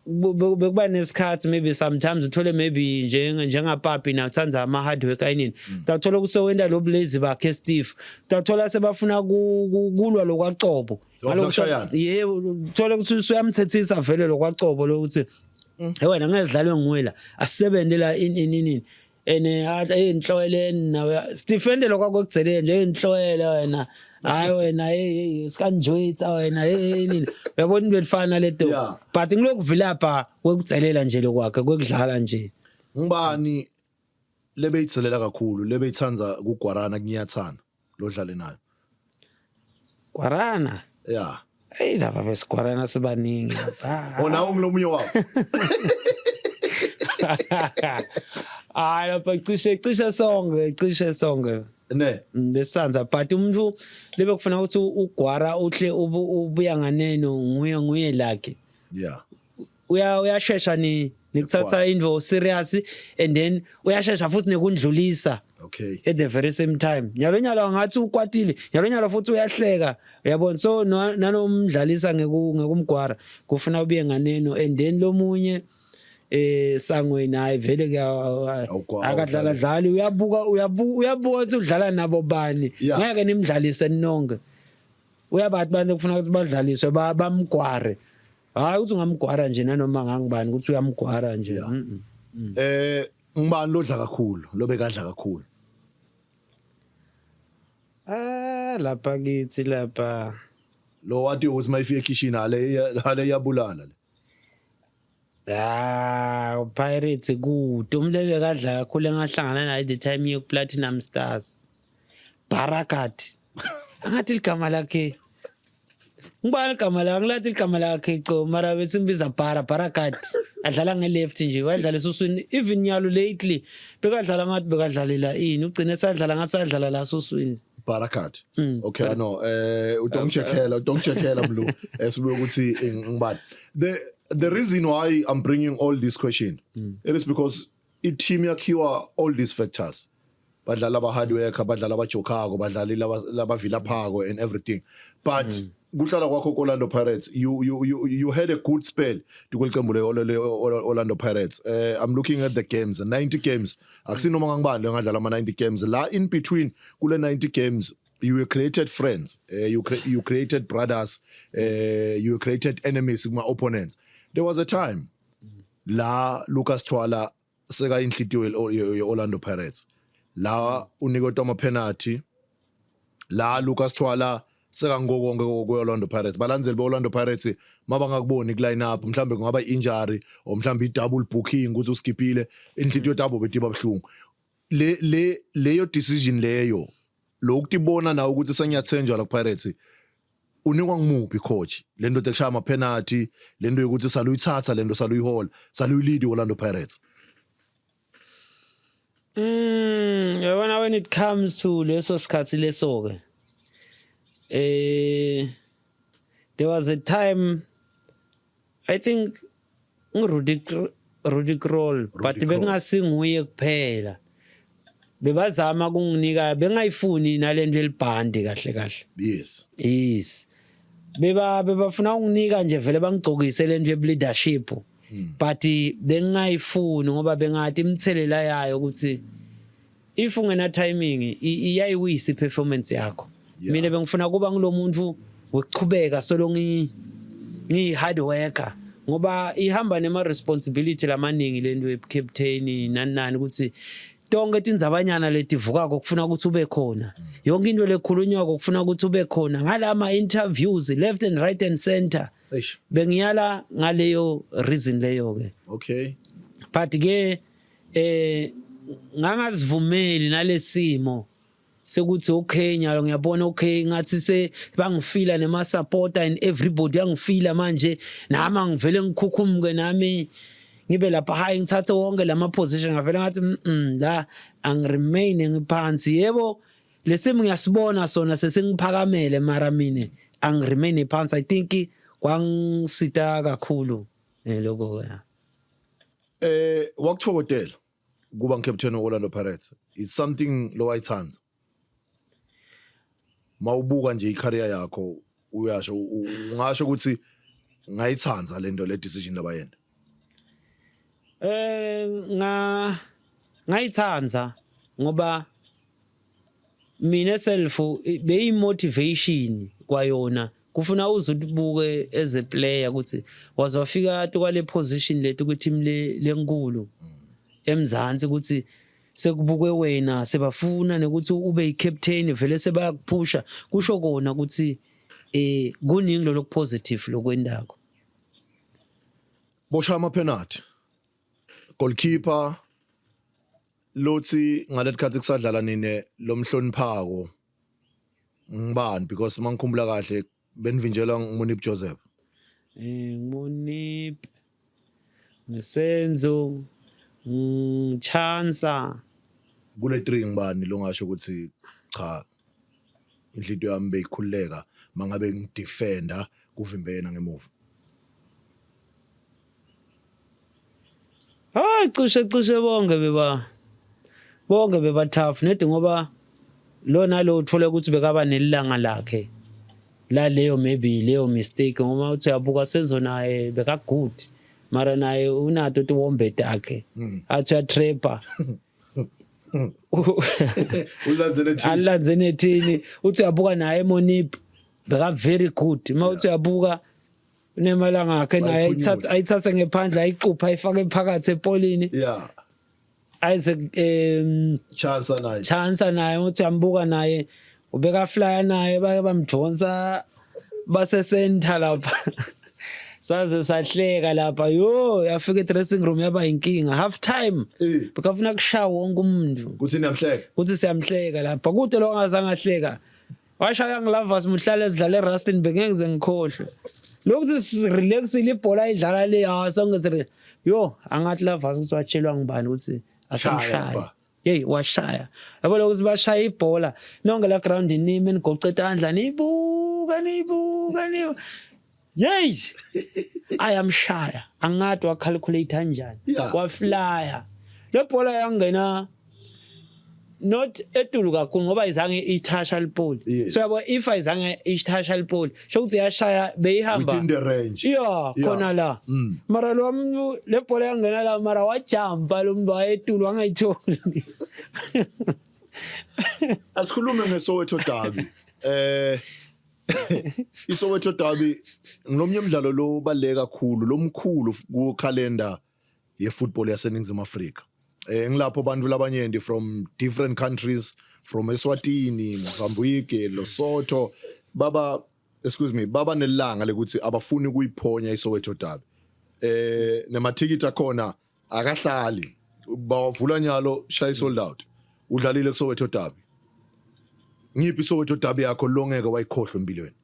bekuba nesikhathi, maybe sometimes uthole maybe njengapapi na uthanda ama hard work ayinini, utathola kusewenda lo bulazy bakhe Steve, utathola sebafuna kulwa lokwacobo.
Sebafuna ukushayana.
Yebo, uthole ukuthi usuyamthethisa vele lokwacobo lokuthi, "Hey wena, ngeke sidlalwe nguwe la, asisebenze la in in in." Ene athi, "Hey nhloele nawe Stephen," lokwakugcelele nje, "Hey nhloele wena, hayi wena, hey hey, sikanjoyitsa wena, hey hey," nini, uyabona into efana leto. But ngilokuvilapha kwekugcelela nje lokwakhe kwekudlala nje.
Ngibani lebeyitselela kakhulu, lebeyithanza kugwarana, kunyathana lodlale nayo?
Gwarana?
Yeah.
Hey, laba besigwarana sibaningi lapha.
Ona ungilomunye wabo.
Hayi, lapha cishe sonke.
Ne.
Besanza, but umuntu lebe kufuna ukuthi ugwara uhle ubuya nganeno nguye lakhe. Uyashesha ni nikuthatha into serious and then uyashesha futhi nekundlulisa at the very same time. Nyalo nyalo ngathi ukwatile, nyalo nyalo futhi uyahleka, uyabona? So nanomdlalisa ngekumgwara kufuna ubuye nganeno. And then lomunye sangweni, hayi vele ke akadlala dlali, uyabuka uyabuka uyabuka ukuthi udlala nabo bani. Ngeke nimdlalise nonke, uyabathi bantu kufuna ukuthi badlaliswe bamgware, hayi ukuthi ungamgwara nje nanoma ngangibani ukuthi uyamgwara nje.
Ngibani lodla kakhulu, lobekadla kakhulu?
Ah, lapha kithi lapha.
Lo wathi ukuthi mayifika ekitchen hale iyabulala le.
Ah, Pirates kude, umuntu ebekadla kakhulu engahlangana naye the time ye Platinum Stars. Barakat. Angathi ligama lakhe. Ngibani igama lakhe? Ngilathi igama lakhe co, mara besimbiza Bara Barakat. Adlala nge-left nje, wadlala esuswini even nyalo lately bekadlala ngathi bekadlalela ini, ugcine sadlala ngathi sadlala la suswini.
Barakat. Okay, I know. Udongicheckela Mlu. Esibuye ukuthi ngibani. The reason why I'm bringing all this question, it is because i team yakhiwa all these factors. Badlala aba hard worker, badlala abajokako, badlali labavilaphako and everything. But kuhlala kwakho Orlando Pirates, you had a good spell kulicembu le Orlando Pirates. I'm looking at the games, 90 games. Akusinoma ngangibani ngadlala ama 90 games. La in between kule 90 games you created friends, you created brothers, you created enemies kuma opponents. There was a time la Lucas Twala seka inhlitiyo ye Orlando Pirates, la uniketwa ama penalty, la Lucas Twala. Sekangokonke ku-Orlando Pirates. Balandzeli be-Orlando Pirates mabangakuboni ku-line up, mhlambe kungaba i-injury or mhlambe i-double booking ukuthi uskiphile, inhlitiyo tabo betiba buhlungu. Le le leyo decision leyo lokutibona nawe ukuthi sengiyathenjwa la ku-Pirates, unikwa ngimuphi coach lento ekushaya ama penalty, lento yokuthi saluyithatha, lento saluyihola, saluyilead Orlando Pirates?
Yabona, when it comes to leso sikhathi leso ke, there was a time, I think ngiRudy Rudy Krol, but
Rudy Krol.
Bekungasinguye kuphela bebazama kunginika, bengayifuni nalento elibhandi kahle kahle. Yes, beba bebafuna unginika nje vele bangigcokise lento ye leadership, but bengingayifuni ngoba bengathi imithelela yayo ukuthi if ungena timing iyayiwisa iperformance yakho. Mina bengifuna kuba ngilomuntu wekuchubeka solo ngi hard worker, ngoba ihamba nema responsibility lamaningi lento ye captain nani nani, ukuthi tonke tindzabanyana letivukako kufuna ukuthi ube khona, yonke into lekhulunywako kufuna ukuthi ube khona ngalama interviews left and right and center.
Eish.
Bengiyala ngaleyo reason leyo ke. But ke ngangazivumeli nalesimo sekuthi okay, nyalo ngiyabona, okay, ngathi se bangifila nema supporter and everybody yangifila manje, nami angivele ngikhukhumuke, nami ngibe lapha high, ngithathe wonke lama position. Ngavele ngathi la angiremain ngiphansi. Yebo, lesimo ngiyasibona sona sesingiphakamele, mara mine angiremain phansi. I think kwangisita kakhulu lokho ya.
Wakuthokodela kuba ngicaptain we-Orlando Pirates? It's something lo wayithanda? Mawubuka nje icareer yakho, uyasho ungasho ukuthi ngayithanda lento, le decision labayenda?
Nga ngayithanda ngoba mina self beyi motivation kwayona. Kufuna uze ubuke as a player ukuthi waze wafika kwale position lethu ku team le lenkulu eMzansi, ukuthi sekubukwe wena, sebafuna nokuthi ube i-captain vele, sebayakuphusha, kusho kona ukuthi kuningi lo positive lokwendako.
Bosha ama penalty, goalkeeper lothi ngalesikhathi kusadlala nine lomhloniphako ngibani? Because mangikhumbula kahle benivinjelwa nguMunip Joseph.
Ngunip, ngisenzo, ngichansa.
Kule 3 ngibani longasho ukuthi cha, inhlitiyo yami beyikhululeka mangabe ngidefenda kuvimbena ngemuva?
Hayi, cishe bonke beba tough nedi, ngoba lona lo uthola ukuthi bekaba nelanga lakhe la leyo maybe leyo mistake, ngoba uthi uyabuka Senzo naye beka good, mara naye unato tiwombe takhe, athi uyatrapper.
Ulandzele thini?
Alanze nethini. Uthi uyabuka naye Monip beka very good, uma uthi uyabuka unemalanga akhe naye ayithathe ngephandle, ayiqupha, ayifake phakathi epolini. Isaac
Chance naye.
Chance naye, uthi uyambuka naye ubeka flyer naye, bake bamdonsa base center lapha, saze sahleka lapha. Yo, yafika e-dressing room yaba inkinga half time. Bekafuna kushaya wonke umuntu.
Kuthi niyamhleka.
Kuthi siyamhleka lapha, kude lo angazange ahleka, washaya ngilavas muhlale sidlala eRustenburg, ngeke ngize ngikhohlwe lokuthi sirelaxile, ibhola idlala le, ha, sonke sire yo, angathi lavas ukuthi watshelwa ngubani ukuthi asamshaya.
Shaya, ba.
Hey, washaya, yabo lokuthi bashaya ibhola nonke la ground, nimi nigoce tandla, nibuka nibuka nibuka, yey, ayamshaya, angathi wacalculate kanjani. Waflya le bhola yangena not etulu kakhulu ngoba izange ithasha lipoli. So yabo, if ayizange ithasha lipoli, sho ukuthi yashaya beyihamba
within the range.
Khona la. Mara lo muntu le bhola yangena la, mara wajumpa lo muntu wayetulu wangayitholi.
Asikhulume ngeSoweto Derby. ISoweto Derby ngilomnye umdlalo lo baleka kakhulu, lomkhulu ku calendar yefootball yaseNingizimu Afrika. Ngilapho abantu labanyenti from different countries, from Eswatini, Mozambique, Lesotho. Baba, excuse me, baba nelanga lekuthi abafuni kuyiphonya iSoweto Derby. Nemathikithi akhona akahlali. Bawavula nyalo shay sold out. Udlalile kuSoweto Derby. Ngiphi iSoweto Derby yakho longeke wayikhohlwa empilweni?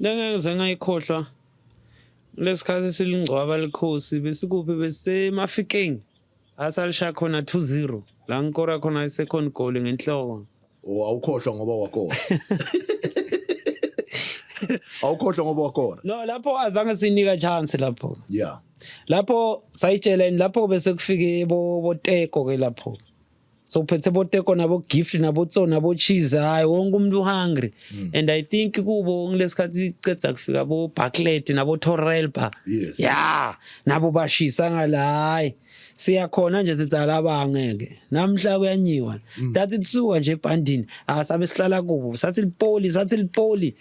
Lengeke ngize ngayikhohlwa. Lesikhathi silingcwaba likhosi besikuphi besemafikeng. Asalishaya khona 2-0. La ngikora khona i-second goal ngenhloko.
Oh, awukhohlwa ngoba wakora. Awukhohlwa ngoba wakora.
No, lapho azange sinika chance lapho.
Lapho
sayitshela lapho bese kufike bo boTeko ke lapho. So uphethe boTeko nabo Gift nabo Tso nabo Cheese, hayi, wonke umuntu hungry. And I think kubo ngilesikhathi icedza kufika bo Barclay nabo Torrelba. Yeah, nabo bashisa ngala, hayi. Siyakhona nje sithi alaba ngeke. Namhla kuyanyiwa. Tathi tsuka nje ebhandini, asabe sihlala kubo. Sathi lipoli, sathi lipoli.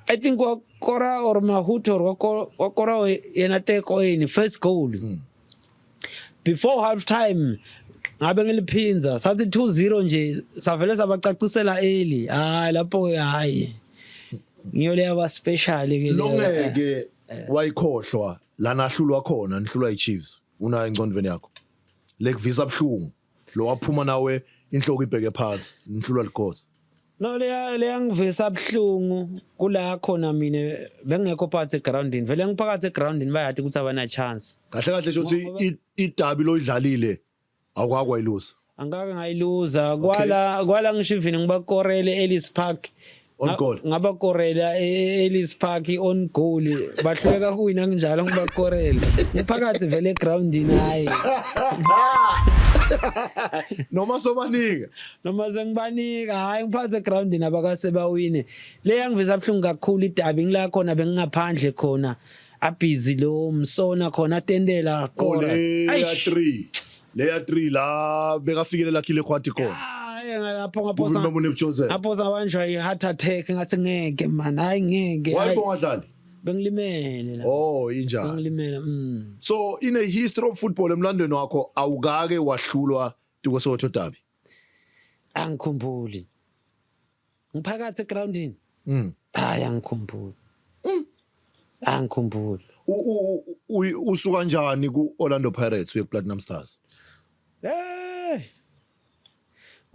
I think wakora or Mahuto or wakora yena Teko yini first goal. Before half time ngabe ngiliphinza sathi 2-0 nje, savele sabacacisela early. Hayi, lapho hayi. Ngiyo leya ba special ke leyo.
Longeke wayikhohlwa lana ahlulwa khona, nihlulwa iChiefs. Unayo engcondweni yakho? Lekuvisa buhlungu. Lo waphuma nawe inhloko ibheke phansi, nihlulwa likhosi.
No, leya ngivisa buhlungu kula khona mina bengekho phakathi egroundini, vele ngiphakathi egroundini, bayathi ukuthi abana chance.
Kahle kahle shothi idabi loyidlalile awukakwa iluza.
Angake ngayiluza kwala ngisho even ngibakorele Ellis Park.
On goal.
Ngabakorela e-Ellis Park on goal, bahluleka kuwina kunjalo, ngibakorele ngiphakathi vele egroundini, hayi.
Noma sobanika.
Noma sengibanika, hayi, ngiphathe egroundini abakase bawine. Le yangivisa buhlungu kakhulu idabi ngila khona bengingaphandle khona, abhizi lo msona khona atendela
kora. Leya 3, leya 3 la bekafikele lakhile khwathi khona.
Hayi, lapho ngaphosa
Kuvimba uNebujozela.
Ngaphosa ngabanjwa i-heart attack, ngathi ngeke man, hayi, ngeke.
Why? Hayi. Bongadlali.
Bengilimele la.
Oh, injani?
Bengilimele.
So in a history of football, emlandweni wakho awukake wahlulwa tuko Soweto Derby?
Angikhumbuli ngiphakathi egroundini. Hayi, angikhumbuli, angikhumbuli.
Usuka njani ku Orlando Pirates uye ku Platinum Stars?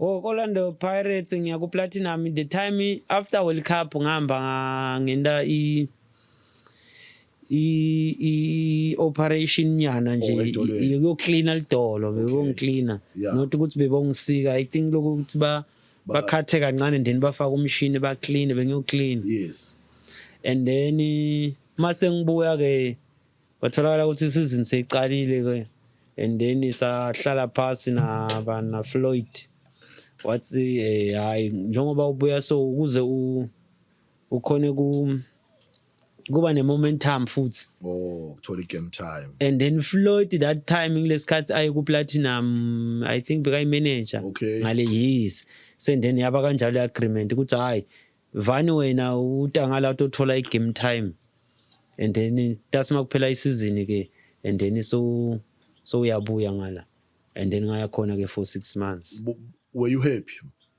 Oh, Orlando Pirates ngiya ku Platinum the time after World Cup, ngihamba ngenda i operation nyana nje.
Oh, edolweni.
Yokuyocleana lidolo, bebongicleana. Not ukuthi bebongisika, I think lokhu ukuthi ba bakhathe kancane, then bafaka umshini ba clean, bengiyoclean. And then mase ngibuya ke batholakala ukuthi isizini seyicalile ke, and then sahlala phasi na na Floyd, wathi hayi, njengoba ubuya so ukuze u ukhone ku kuba ne-momentum futhi.
Oh, kuthola i-game time.
And then Floyd that time ngilesikhathi aye ku Platinum, I think bekayi manager. Ngale, yes, sendeni yaba kanjalo i-agreement ukuthi hayi vani wena utangala utothola i-game time and then tasima kuphela isizini ke and then so uyabuya ngala and then ngaya khona ke for 6 months.
Were you happy?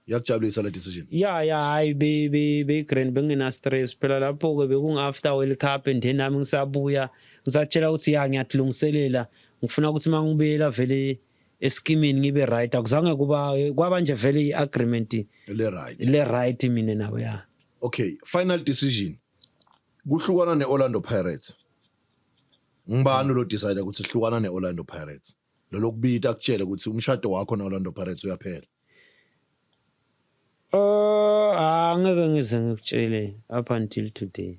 Yakujabulisa le decision?
Yeah, hayi, be be be grand, bengena stress phela lapho ke, bekunga after World Cup and then nami ngisabuya ngisatshela ukuthi ya, ngiyadilungiselela, ngifuna ukuthi mangibuyela vele eskimini ngibe right. Akuzange kuba kwaba nje vele i-agreement
le right.
Le right mina nawe, ya.
Okay, final decision kuhlukana ne-Orlando Pirates, ngibani lo decide ukuthi hlukana ne-Orlando Pirates, lo lokubita akutshele ukuthi umshado wakho ne-Orlando Pirates uyaphela?
Oh, angeke ngize ngikutshele up until today.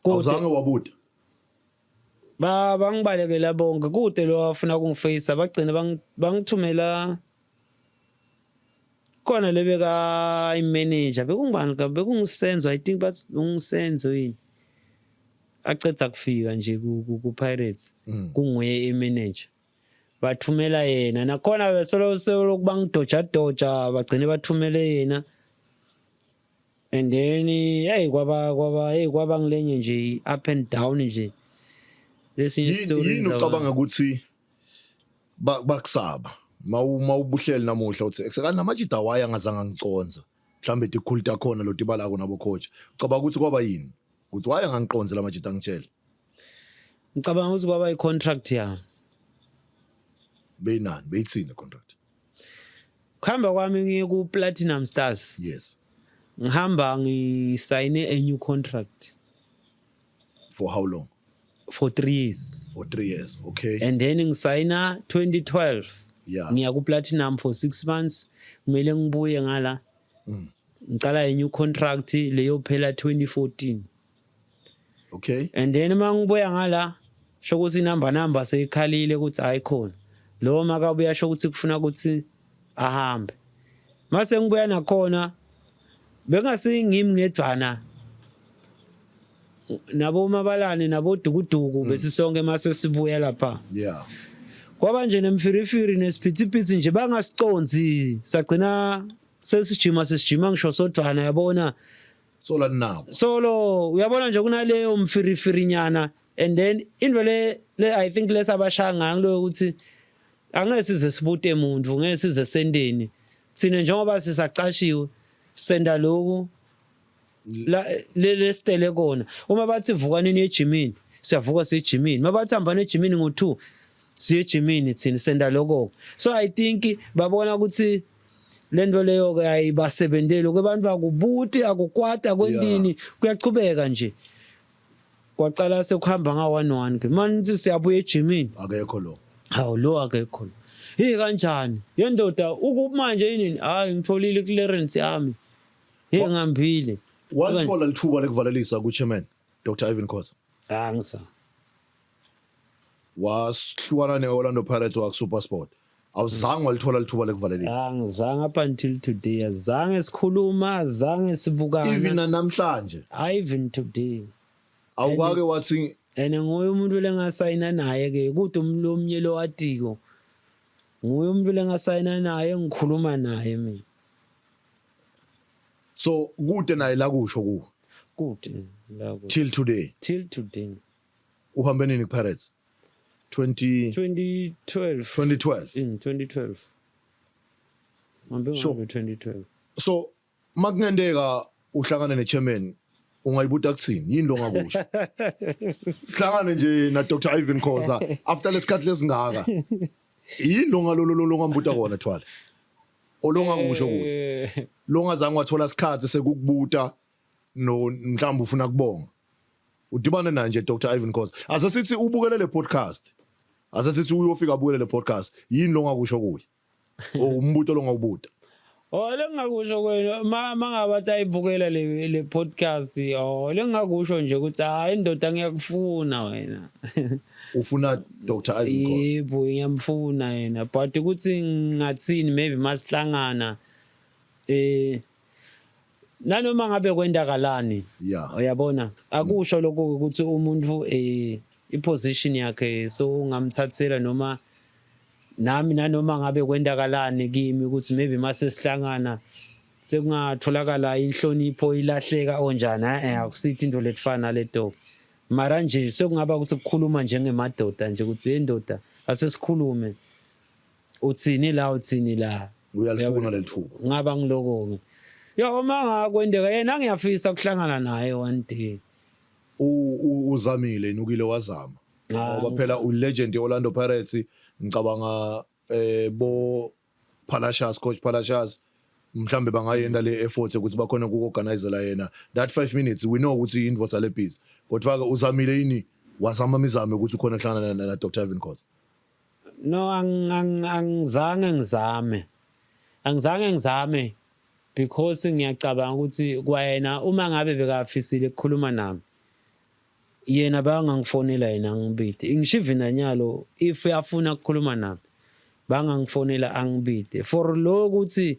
Awuzange wabuda?
Ba bangibalekela bonke, kude lo wafuna ukungifacea, bagcina bangithumela khona lebeka i-manager, bekungubani ka, bekungisenzo, I think bathi ungisenzo yini, aceda kufika nje ku Pirates, kunguye i-manager, bathumela yena nakhona, besolo solo bangidoja doja, bagcine bathumele yena and then hey, kwaba hey, kwaba ngilenye nje up and down nje lesinye story.
Yini ucabanga ukuthi bakusaba mawubuhleli namuhla uthi esekani namajida waya ngazange ngiconza? Mhlambe tikhulu takhona lotibalako nabo coach. Ucabanga ukuthi kwaba yini? Ukuthi why angangiqonzi lamajita angitshele?
Ngicabanga ukuthi kwaba i-contract yami.
Beyinani? Beyithini contract?
Kuhamba kwami ngiye ku Platinum Stars.
Yes.
Ngihamba ngisayine a new contract.
For how long?
For 3 years.
For 3 years. Okay.
And then ngisayina 2012.
Yeah.
Ngiya ku Platinum for 6 months. Kumele ngibuye ngala. Ngicala a new contract leyo phela 2014.
Okay.
And then uma ngibuya ngala sho ukuthi inamba namba seyikhalile ukuthi hayi khona. Lo makabuya sho ukuthi kufuna ukuthi ahambe. Mase ngibuya nakhona bengasingimi ngedvana nabo mabalane nabo dukuduku besisonke mase sibuya lapha.
Yeah.
Kwaba nje nemfirifiri nesiphithiphithi nje bangasiconzi sagcina sesijima sesijima ngisho sodvana yabona.
Sola nabo.
Solo uyabona nje kunaleyo mfirifirinyana and then into le le I think lesabashaya ngayo kuloyo ukuthi angeke size sibute muntu ngeke size sendeni thina njengoba sisacashiwe senda lokhu la lesitele kona uma bathi vukanini ejimini siyavuka sejimini mabathi hambani ejimini ngo2 siye ejimini thina senda lokho so I think babona ukuthi lento leyo ke ayibasebenteli kwebantu akubuti akukwata kwentini kuyachubeka nje kwaqala sekuhamba nga 1-1 ke manje siyabuya ejimini
akekho lo
hawu lo akekho lo hey kanjani yendoda ukumanje yini hayi ngitholile clearance yami hey ngihambile
Wathola lithuba lekuvalelisa ku chairman Dr Irvin Khoza.
Angisa.
Wasihlukana ne-Orlando Pirates waku-SuperSport. Awuzange walithola lithuba lekuvalelisa.
Angizange up until today azange sikhuluma azange sibukana.
Even namhlanje.
Even today.
Awukake wathi
and nguye umuntu lengasayina naye ke kude umlomnye lo watiko. Nguye umuntu lengasayina naye ngikhuluma naye mina.
So kude naye la kusho ku.
Kude la kusho.
Till today.
Till today.
Uhambe nini kuPirates? 20
2012.
2012.
In 2012. Ngihambe
Sure.
ngabe 2012.
So makungenteka uhlangane nechairman ungayibuta kuthini yini lo ngakusho hlangane nje na Dr Ivan Khoza after lesikhathi lesingaka yini lo ngalolo lo ngambuta kona thwala olongakusho kuye longazange wathola isikhathi sekukubuta no mhlawumbe ufuna kubonga udibane naye nje Dr Ivan Khoza ase sithi ubukele le podcast ase sithi uyofika abukele le podcast yini longakusho kuye o umbuto longawubuta
Oh lengakusho kwena mangabe atayibukela le le podcast oh lengakusho nje ukuthi hayi indoda ngiyakufuna wena
ufuna Dr Ivan Khoza
yebo ngiyamfuna yena but ukuthi ngingathini maybe masihlangana eh nanoma ngabe kwendakalani
Yeah.
uyabona akusho lokho ukuthi umuntu eh iposition yakhe so ungamthathela noma nami nanoma ngabe kwendakalani kimi ukuthi maybe mase sihlangana sekungatholakala inhlonipho ilahleka onjani eh akusithi into letifana naleto mara nje sekungaba ukuthi kukhuluma njengemadoda nje ukuthi indoda asesikhulume uthini la uthini la
uyalifuna lelithuba
ngaba ngiloko ke ya uma ngakwendeka yena ngiyafisa ukuhlangana naye one day
uzamile nukile wazama ngoba phela u legend ye-Orlando Pirates ngicabanga eh bo Palacios coach Palacios mhlambe bangayenda le effort ukuthi bakhona ukuorganizela yena that 5 minutes we know ukuthi indvodza le busy kodwa ke uzamile yini wazama imizamo ukuthi ukhona kuhlangana na, na Dr Ivan Khoza
no angizange ngizame angizange ngizame because ngiyacabanga ukuthi kwayena uma ngabe bekafisile ukukhuluma nami yena bangangifonela yena angibide ngisho even nanyalo if uyafuna ukukhuluma nami bangangifonela angibide for lo ukuthi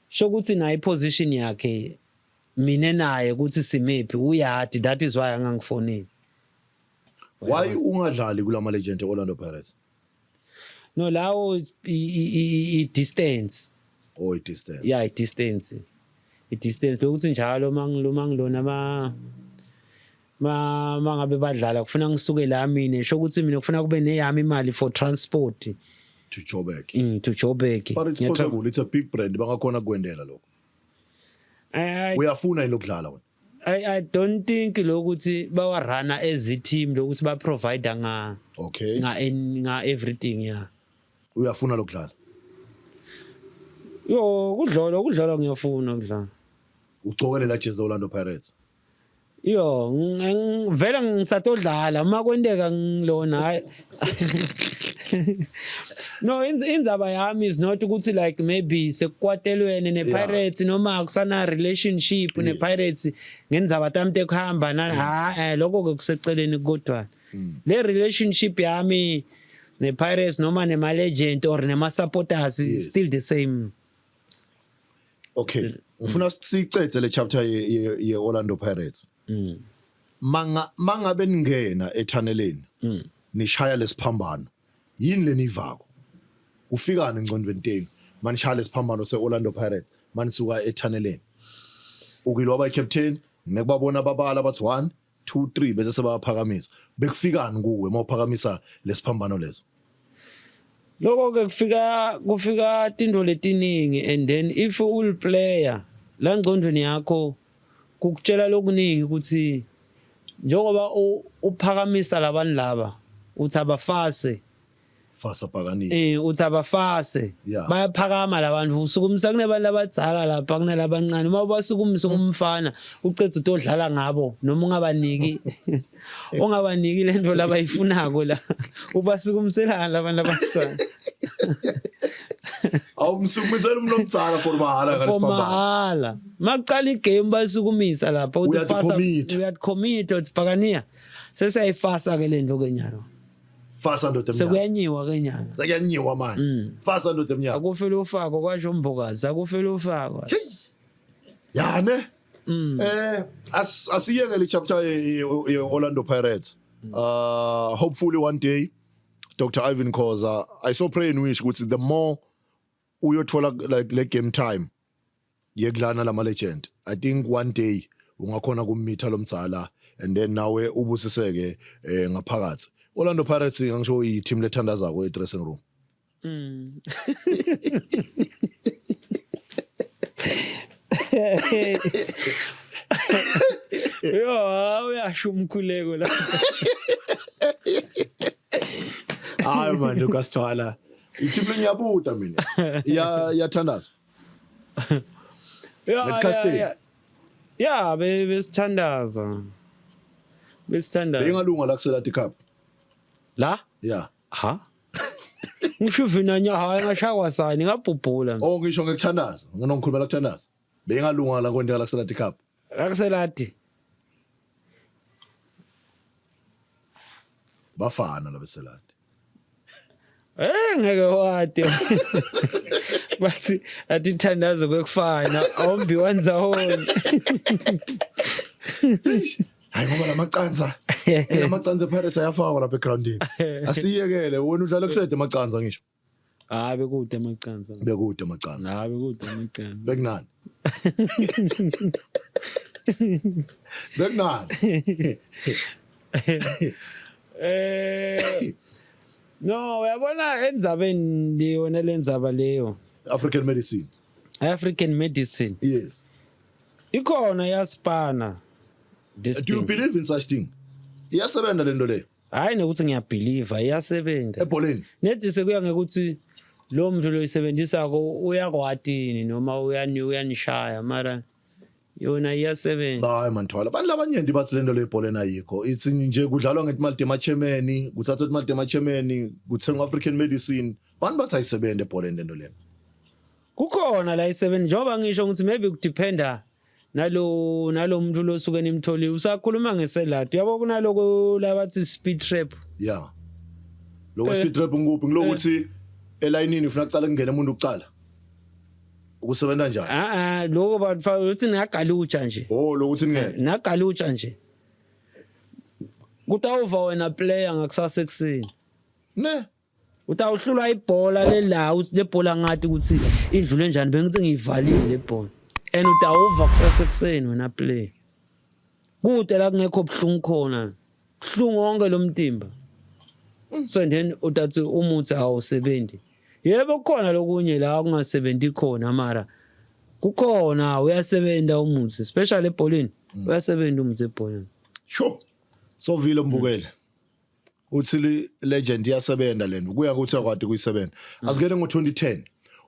sho ukuthi naye iposition yakhe mina naye ukuthi simephi uyadi that is why angangifoneli
why ungadlali kulama legend Orlando Pirates
no lawo i distance
oh i distance
yeah i distance i distance lokuthi njalo mangiluma ngilona ma ma mangabe badlala kufuna ngisuke la mina sho ukuthi mina kufuna kube neyami imali for transport
to Joburg
to Joburg
but it's possible it's a big brand bangakhona kwendela lokho. Uyafuna yini ukudlala wena?
I don't think lokuthi bawarana as a team lokuthi ba provide nga nga nga everything, yeah.
Uyafuna lokudlala?
Yo, kudlala ngiyafuna ukudlala.
Ugcokele la jezi Orlando Pirates?
Yo, vele ngisatodlala uma kwenteka ngilona, hayi. No, indzaba yami is not ukuthi like maybe sekukwatelwene ne-Pirates noma kusana relationship ne-Pirates ngendzaba tami tekuhamba na ha lokho ke kuseceleni, kodwa le relationship yami ne-Pirates noma nema-legend or nema-supporters is still the same.
Okay, ngifuna sicedze le chapter ye Orlando Pirates. Manga mangabe ningena ethaneleni, nishaya lesiphambano, yini lenivako? Kufikani engcondweni tenu manishaya lesiphambano seOrlando Pirates manisuka ethaneleni? Ukilwa ba captain nekubabona babala bathi 1 2 3 bese sebaphakamisa, bekufikani kuwe mawuphakamisa lesiphambano leso?
Lokho ke kufika tinto letiningi, and then if ul player la ngcondweni yakho kukutshela lokuningi ukuthi njengoba uphakamisa labantu laba uthi abafase.
Fasa bhakani.
Uthi abafase. Bayaphakama labantu, usukumisa kunabantu abadzala lapha, kunalabancane. Uma ubasukumisa umfana ucethe utodlala ngabo noma ungabaniki lento labayifunako la, ubasukumiselana labantu abadzala.
Awumsukumisela umuntu omdzala for mahala?
For
ngalesiphambano?
Mahala. Makuqala igame basukumisa lapha, uthi fasa.
Uyaticommit.
Uyaticommit, uthi bhakaniya sesiyayifasa ke lento ke nyalo.
Fasa ndoda emnyama.
Sekuyanyiwa ke nyalo.
Sekuyanyiwa manje, fasa ndoda emnyama.
Akufele ufako, kwasho uMbokazi, akufele ufako.
Ya ne, asiyeke le chapter ye Orlando Pirates. Hopefully one day, Dr Irvin Khoza, I so pray and wish ukuthi the more uyothola like le game time yekudlala lama legend, I think one day ungakhona kummitha lomdzala and then nawe ubusiseke ngaphakathi. Orlando Pirates, ngisho i team lethandazako e dressing room.
Yo, uyasho umkhuleko la.
Hayi man, Lucas Thwala, i-team lengiyabuta mina, iya iyathandaza?
Ya.
Ngeticasting?
Ya, besithandaza. Besithandaza.
Beyingalunga la kuselati cup?
La?
Yeah.
Ha? Ngisho vina nya, hayi, ngashakwa sani ngabhubhula.
Oh, ngisho ngekuthandaza, nginongikhulumela kuthandaza, beyingalunga la kwenteka la kuselati cup?
La kuselati.
Bafana labeselati.
Ngeke wade. Bathi athi thandazo kwekufana, awumbiwa ndzawonye.
Hayi, ngoba lamacanza lamacanza ePirates ayafakwa lapha egroundini. Asiyekele, wena udlala kusede amacanza ngisho.
Hayi, bekude amacanza.
Bekude amacanza.
Hayi, bekude amacanza.
Bekunani, bekunani?
No, uyabona endzabeni leyo nalendzaba leyo.
African medicine.
African medicine.
Yes.
Ikhona yaspana this
Do you
thing.
believe in such thing? Iyasebenza lento leyo?
Hayi, nokuthi ngiyabelieve iyasebenza.
Ebholeni?
Nethi sekuya ngekuthi lo muntu loyisebenzisako uyakwatini noma uyani uyanishaya, mara yona iyasebenza.
Hayi man Thwala, abantu labanyenti bathi lento le ebholeni ayikho, ithi nje kudlalwa ngetimali temachemeni, kuthathwa imali temachemeni, kuthengwa African medicine. Abantu bathi ayisebenzi ebholeni lento lena.
Kukhona la isebenza, njengoba ngisho ukuthi maybe kudependa nalo muntu losuke nimtholile. Usakhuluma ngeseladi, uyabo, kunaloko labathi speed trap.
Yeah, lokho speed trap ngikuphi? Ngilokuthi elayinini ufuna kucala kungena umuntu kucala, ukusebenza njani?
Ah ah, lokho bantu uthi nagalutsha nje.
Oh, lokuthi ningeke.
Nagalutsha nje kutawuva wena player ngakusasa ekuseni.
Ne.
Utawuhlulwa ibhola lela, uthi le bhola ngathi ukuthi idlule njani, bengithi ngiyivalile le bhola, and utawuva kusasa ekuseni wena player. Kude la kungekho buhlungu khona, buhlungu wonke lo mtimba. So and then utathi umuthi awusebenzi. Yebo, kukhona lokunye la kungasebenzi khona, mara Kukhona uyasebenza umuthi, especially ebholeni. Uyasebenza umuthi ebholeni.
Sure. So vile mbukele. Uthi le legend iyasebenza lento. Kuya ukuthi akwadi kuyisebenza. Asikene ngo2010.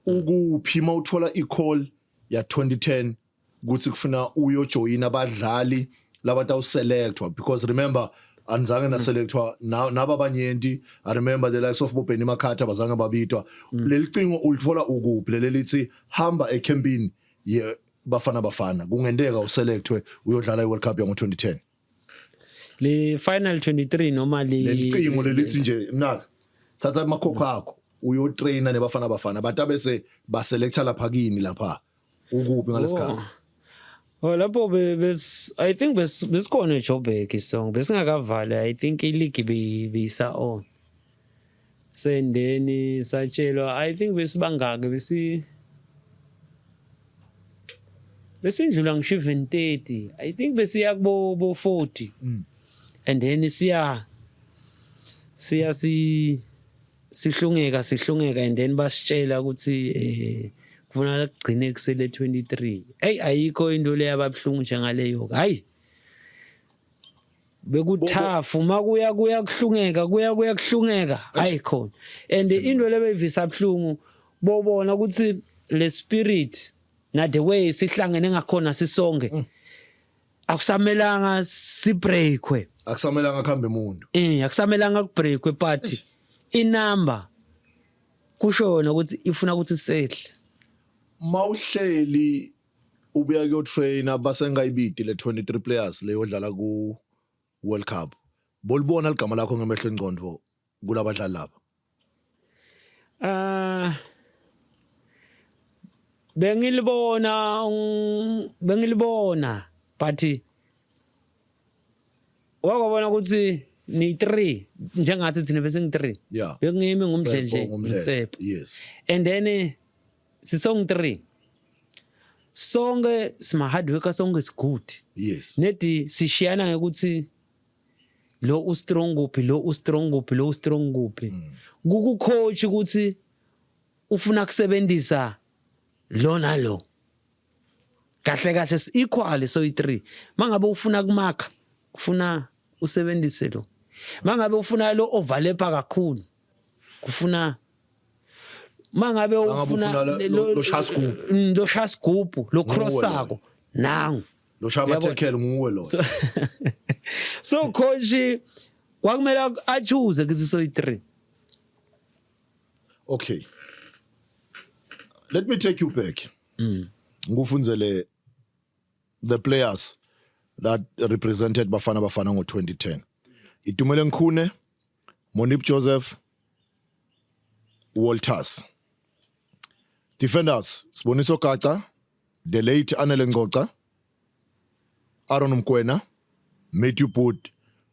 Ukuphi mawuthola i-call ya 2010 ukuthi kufuna uyojoyina abadlali labatawuselectwa because remember anizange naselectwa naba abanyenti. I remember the likes of boBenny McCarthy abazange babitwa. Leli cingo ulithola ukuphi leli lithi hamba ecampini ye Bafana Bafana, kungenteka uselectwe uyodlala iWorld Cup yango 2010?
Le final 23 noma le
Leli cingo lelithi nje, mnaka, thatha amakhokho akho uyotraina neBafana Bafana, abantu abese baselecta lapha kini lapha. Ukuphi ngalesikhathi?
Oh, lapho bes I think bes besikhona eJoburg isong besingakavali. I think ileague beyisa on sendeni satshelwa. I think besibangaki, besindlula ngisho even 30. I think besiya kubo bo 40 and then siya si sihlungeka sihlungeka and then basitshela ukuthi kufuneka kugcine kusele 23. Hey, ayikho into le yababhlungu njengaleyo. Hayi, bekuthafu makuya kuya kuhlungeka, kuya kuya kuhlungeka, hayi khona. And into lebeyivisa buhlungu bobona ukuthi le spirit na the way sihlangene ngakhona sisonke, akusamelanga sibreakwe.
Akusamelanga kuhambe umuntu.
Akusamelanga kubreakwe, but inumber kusho yona ukuthi ifuna ukuthi sehle.
Mawuhleli ubuya kuyotraina, basengayibidi le 23 players leyodlala ku World Cup, bolibona ligama lakho ngemehlo engqondo kulabadlali lapha?
Ah, bengilibona, bengilibona, but wakwabona ukuthi ni 3 njengathi thina bese ngi 3. Bekungimi ngumdlendle.
Ngumdlendle.
Ngitsepho. And then sisong 3 sonke, sima hard worker sonke, is good. Nedi sishiyana ngekuthi lo ustrong kuphi, lo ustrong kuphi, lo ustrong kuphi. Kuku coach ukuthi ufuna kusebenzisa lo nalo. Kahle kahle equal so i3. Mangabe ufuna kumakha, ufuna usebenzise lo. Mangabe ufuna lo overlap kakhulu, kufuna mangabe
Mangabe ufuna lo shaya sigubhu.
Lo shaya sigubhu, lo crossako nangu.
Lo shaya
Uyabona?
ama-tackle nguwe lo.
So coach kwakumele achoose kuthi so i3.
Okay, let me take you back, ngikufunzele the players that represented Bafana Bafana ngo-2010. Itumeleng Khune, Moeneeb Joseph, Walters. Defenders: Siboniso Gaxa, the late Anele Ngcongca, Aaron Mokoena, Matthew Wood,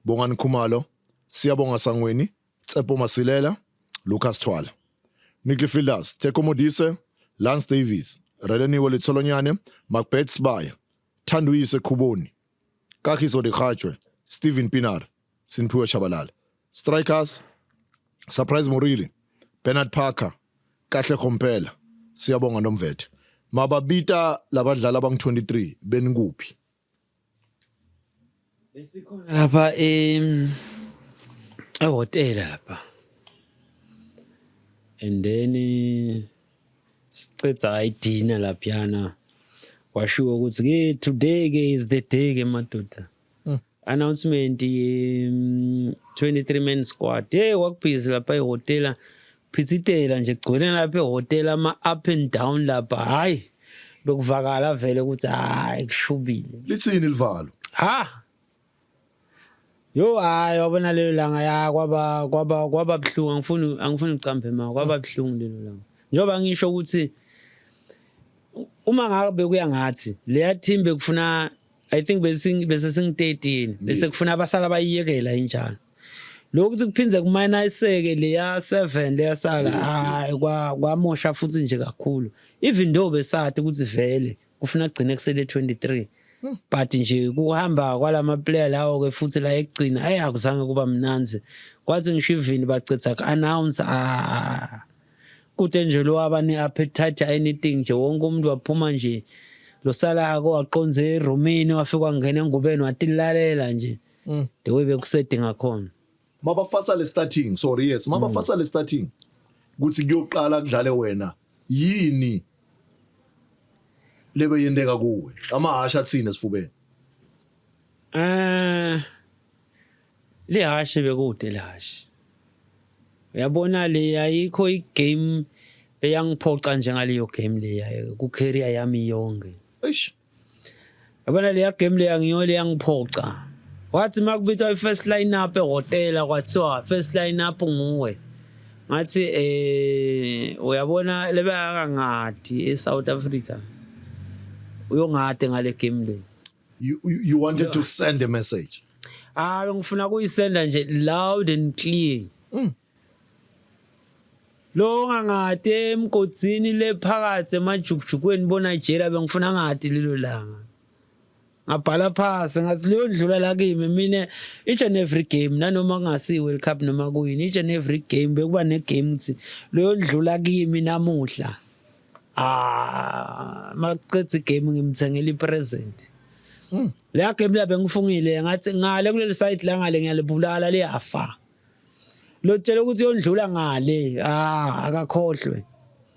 Bongani Khumalo, Siyabonga Sangweni, Tsepo Masilela, Lucas Thwala. Midfielders: Teko Modise, Lance Davies, Releniwe Letsholonyane, Macbeth Sibaya, Thanduyise Khuboni, Kagiso Dikgacoi, Steven Pienaar, Simphiwe Tshabalala. Strikers: Surprise Moriri, Bernard Parker, Katlego Komphela, Siyabonga Nomvethe. Mababita labadlali abangu-23, benikuphi?
Besikhona lapha ehhotela lapha and then sicedza idina laphiyana, kwashiwo ukuthi ke today ke is the day ke madoda, announcement ye 23 man squad. Hey, kwakubhizi lapha ehhotela, phithitela nje, kugcwele lapha ehhotela, ama up and down lapha. Hayi, bekuvakala vele ukuthi hayi, kushubile.
Lithini livalo?
Ha, yo, hayi, wabona lelo langa ya kwaba buhlungu. Angifuni ucambe ma kwaba buhlungu lelo langa, njengoba ngisho ukuthi uma ngabe kuya ngathi leya team bekufuna, I think bese singi-13, bese kufuna abasala bayiyekela injalo lokhu kuphindze kuminuseke leya 7 leyasala. Hayi, kwamosha futhi nje kakhulu, even though besathi ukuthi vele kufuna kugcine kusele 23, but nje kuhamba kwalama player lawo ke futhi la ekugcina, ayi, akuzange kuba mnanzi. Kwathi ngisho even bacetha ku announce, ah. Kute nje lo waba ne-appetite anything nje, wonke umuntu waphuma nje, losalako waqonze erumini, wafika wangena engubeni, watilalela nje. The way bekusede ngakhona.
Mabafasa le starting, sorry, yes, mabafasa le starting kuthi kuyoqala kudlale wena, yini lebe yenteka kuwe? Amahasha athini esifubeni?
Lihashe bekude lihashe. Uyabona, le ayikho igame eyangiphoca njengaleyo game leya ku career yami yonke.
Eish.
Yabona leya game leya, ngiyo leyangiphoca. Wathi makubitwa i-first line up ehhotela, kwathiwa first line up nguwe. Ngathi uyabona, lebe akangadi eSouth Africa. Uyongade ngale game le.
You wanted to send a message.
Ah, ngifuna kuyisenda nje loud and clear. Lo ngangade emgodzini le phakathi emajukujukweni bo Nigeria, bengifuna ngadi lelo langa. Ngabhala phasi ngathi leyo ndlula la kimi mina, each and every game, nanoma kungasi World Cup noma kuyini, each and every game bekuba ne game ukuthi leyo ndlula kimi namuhla. Ah, maqedza igame ngimthengela ipresent. Leya game la bengifungile ngathi ngale kuleli side la ngale ngiyalibulala liyafa. Lo tshela ukuthi yondlula ngale, ah, akakhohlwe.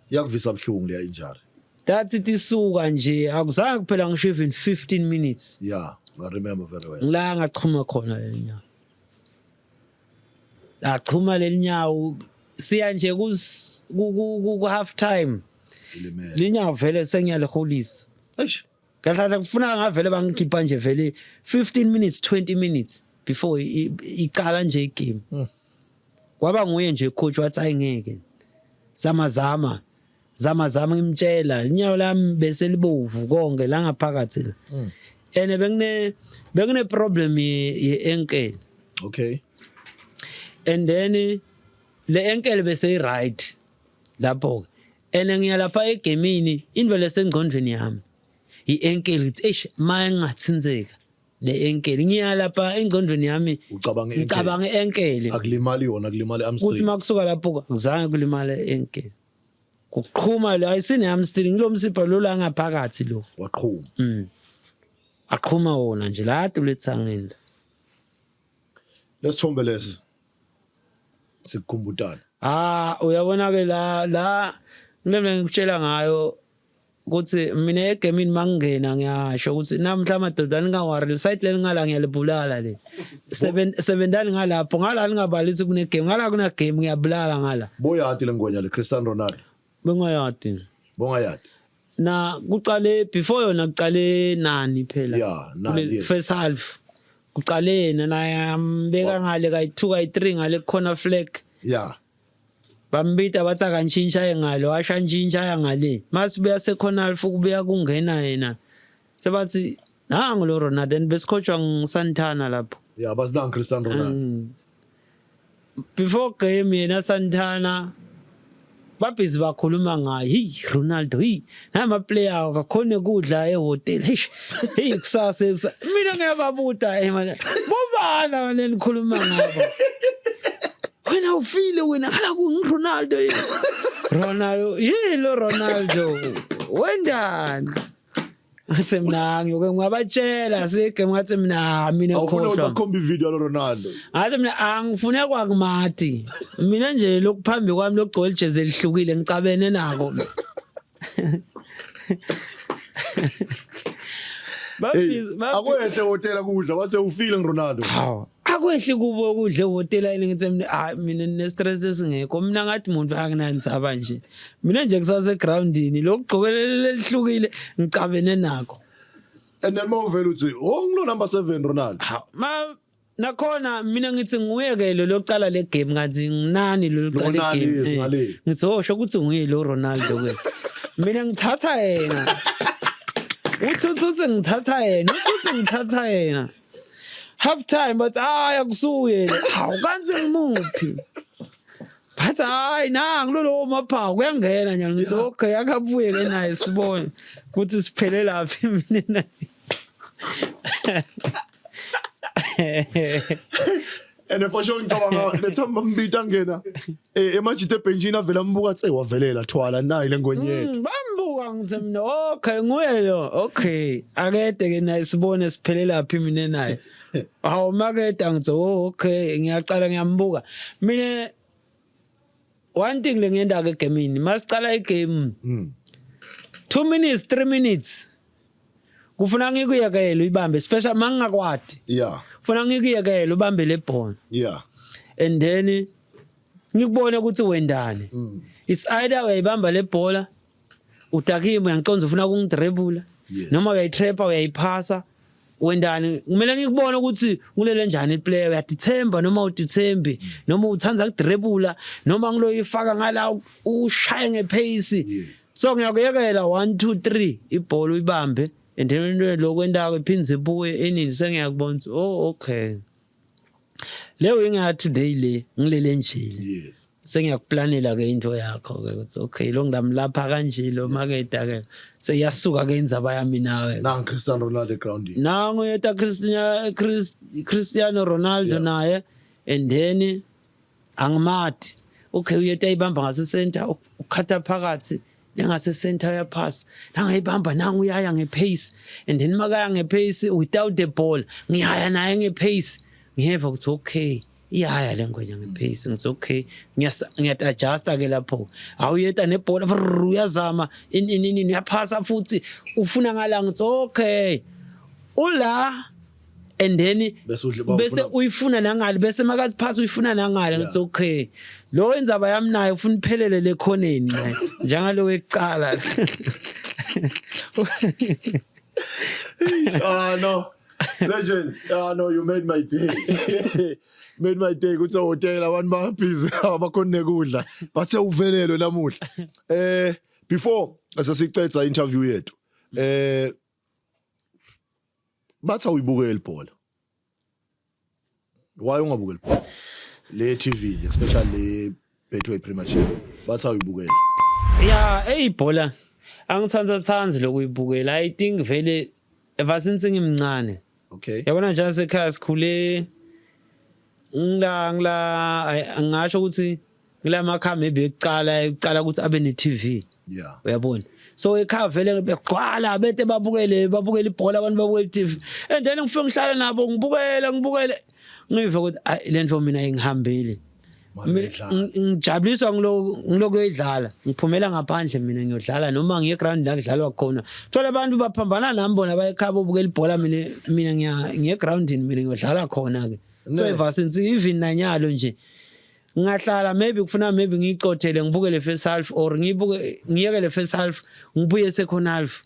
Yakuvisa buhlungu leya injury.
That's it, isuka nje akuzange kuphela ngisho even 15 minutes.
Yeah, I remember very well.
Ngila ngachuma khona le nyawo. Achuma leli nyawo siya nje ku half time.
Ilimele.
Linyawo vele sengiyaliholisa.
Eish.
Kahle kahle kufuna ngavele bangikhipha nje vele 15 minutes, 20 minutes before iqala nje igame. Kwaba nguye nje coach wathi ayingeke. Zama, zama. Zama, zama, ngimtshela inyawo lami bese libovu konke la ngaphakathi la. Ene bekune problem ye ankle. And then le ankle bese i right lapho ke. Ene ngiya lapha egemini, into lesengqondweni yami i-ankle, ithi eish, mayengathinzeka le ankle, ngiya lapha engqondweni yami.
Ucabanga i-ankle.
Ngicabanga i-ankle.
Akulimali yona, kulimali
kuthi
hamstring.
Makusuka lapho kuzange kulimala i-ankle, kuqhuma lo, ayisine hamstring, lo msipha lo la ngaphakathi lo.
Waqhuma.
Aqhuma wona nje la tulethangeni.
Lesithombe lesi sikukhumbutana.
Ah, uyabona ke la ngile ngikutshela ngayo ukuthi mina egemini mangingena ngiyasho ukuthi namhla madoda ningaworry, le side leli ngala ngiyalibulala le. Seven sebendani ngalapho, ngala ningabali ukuthi kune game ngala, kuna game, ngiyabulala ngala.
Boyati lengwenya le Cristiano Ronaldo?
Bengayadi.
Bongayati.
Na kuqale before yona, kuqale nani phela.
Yeah, Nani, yes.
First half kuqale yena naye, ambeka ngale kayi-2, kayi-3 ngale kukhona flag. Bambita bathi akantshintsha ngalo, washa ntshintsha ngale, masibuya second half kubuya kungena yena, sebathi nangu lo Ronaldo, and besikhotshwa nguSantana lapho.
Yeah, basinang Cristiano Ronaldo.
Before game yena Santana babhizi bakhuluma ngaye, hey Ronaldo, hey nama player akakhona kudla ehotel, hey hey, kusasa kusasa mina ngiyababuta, eh man, bobana lenikhuluma ngabo? Wena ufile wena, khala ku Ronaldo yini? Ronaldo yini lo Ronaldo wendani? Ngathi mina ngiyoke ngabatshela sike, ngathi mina mina
Awufuna ukuthi
khohlwa.
bakhombe ivideo yalo Ronaldo.
Ngathi mina angifune kwakumati mina nje, lokuphambi kwami lokugcoka ijezi elihlukile, ngicabene nako.
Hey, akwehle hotela kudla, bathe ufile ngiRonaldo.
Hawu, akwehli kubo ukudla ehhotela yini? Ngithi mina hayi, mina ne-stress esingekho mina, ngathi muntu akunandzaba nje, mina nje kusase-groundini lokugcoke lelihlukile, ngicabene nako.
And then mawuvela uthi, oh, ngilo number 7 Ronaldo.
Hawu, ma nakhona mina ngithi nguye-ke lo lokucala le game, ngathi nginani lo lokucala
Lo nani,
game.
Yes, ngale.
Ngithi oh, sho ukuthi nguye lo Ronaldo ke, mina ngithatha yena, uthi uthi uthi ngithatha yena, uthi uthi ngithatha yena. Half time bathi hayi, akusuye le. Hawu, kanti ngimuphi? Bathi hayi, nangu lo lowo maphawu kuyangena nyalo. Ngithi okay, akabuye ke naye sibone ukuthi siphele laphi mina naye.
And for sure ngicabanga lethamba mbita ngena eh emajite ebhenjini avela ambuka athi wavelela thwala nayi lengwenye yethu.
Bambuka ngithi mina okay nguye lo okay akede ke naye sibone siphelela phi mina naye. Hawu makede ngithi oh okay ngiyaqala ngiyambuka. Mina one thing lengiyenda ke egamini masicala igame 2 minutes 3 minutes kufuna ngikuyekele uyibambe especially mangingakwadi kufuna ngikuyekele ubambe le bhola and then ngikubone ukuthi wendani it's either uyayibamba le bhola udakiwe uyangiconza ufuna ukungidrebula noma uyayitrapha uyayiphasa wendani kumele ngikubone ukuthi ngulele njani iplayer uyadithemba noma udithembi noma uthanda ukudrebula noma ngiloyifaka ngala ushaye ngepace so ngiyakuyekela 1 2 3 ibhola uyibambe and then lokwendako iphinde ibuye enini sengiyakubona ukuthi oh okay le wing ya today le ngilele nje
yes
sengiyakuplanela ke into yakho ke ukuthi okay lo ngidamlapha kanje lo makeda ke seyasuka ke indzaba yami nawe
nang Cristiano Ronaldo grounding
nangu yeta Cristiano Cristiano Ronaldo naye and then angimati okay uyeta ayibamba ngase center ukhatha phakathi nengase center uyaphasa nangayibamba nangu uyaya ngepace and then makaya ngepace without the ball ngiyaya naye ngepace ngiyeva ukuthi okay iyaya le ngwenya ngepace ngithi okay ngiyadjusta ke lapho awuyeta nebhola uyazama in in in uyaphasa futhi ufuna ngala ngithi okay ula and then
Bese udle- ba-
bese
ufuna-
uyifuna nangale bese makaziphasa uyifuna nangale ngithi okay lo wenzaba yami naye ufuna iphelele lekhoneni naye njengalo wekuqala
Ah no. Legend. Ah no, you made my day. Made my day kuthi hotel abantu ba busy abakhona nekudla. Bathe uvelelwe namuhla. Eh before asesicetha interview yethu. Eh bathi awuyibukeli ibhola. Why ungabukeli ibhola? Le TV nje especially le Betway Premiership. Bathi awuyibukeli.
Ya, eyibhola angithanda thandi lokuyibukela. I think vele ever since ngimncane.
Okay.
Yabona nje asekhaya sikhule ngila ngila ngisho ukuthi ngilamakhaya maybe ekuqala ekuqala ukuthi abe ne TV. Uyabona. So ekhaya vele begcwala bete babukele babukele ibhola abantu babukele i-TV. And then ngifike ngihlale nabo ngibukele ngibukele ngive ukuthi lento mina ingihambile. Ngijabuliswa ngiloko edlala ngiphumela ngaphandle mina ngiyodlala noma ngiye ground la kudlalwa khona thola abantu baphambana nami bona bayekhaya bobukela ibhola mina mina ngiye groundini mina ngiyodlala khona ke so ever since even nanyalo nje ngahlala maybe kufuna maybe ngiyicothele ngibukele first half or ngibuke ngiyekele first half ngibuye second half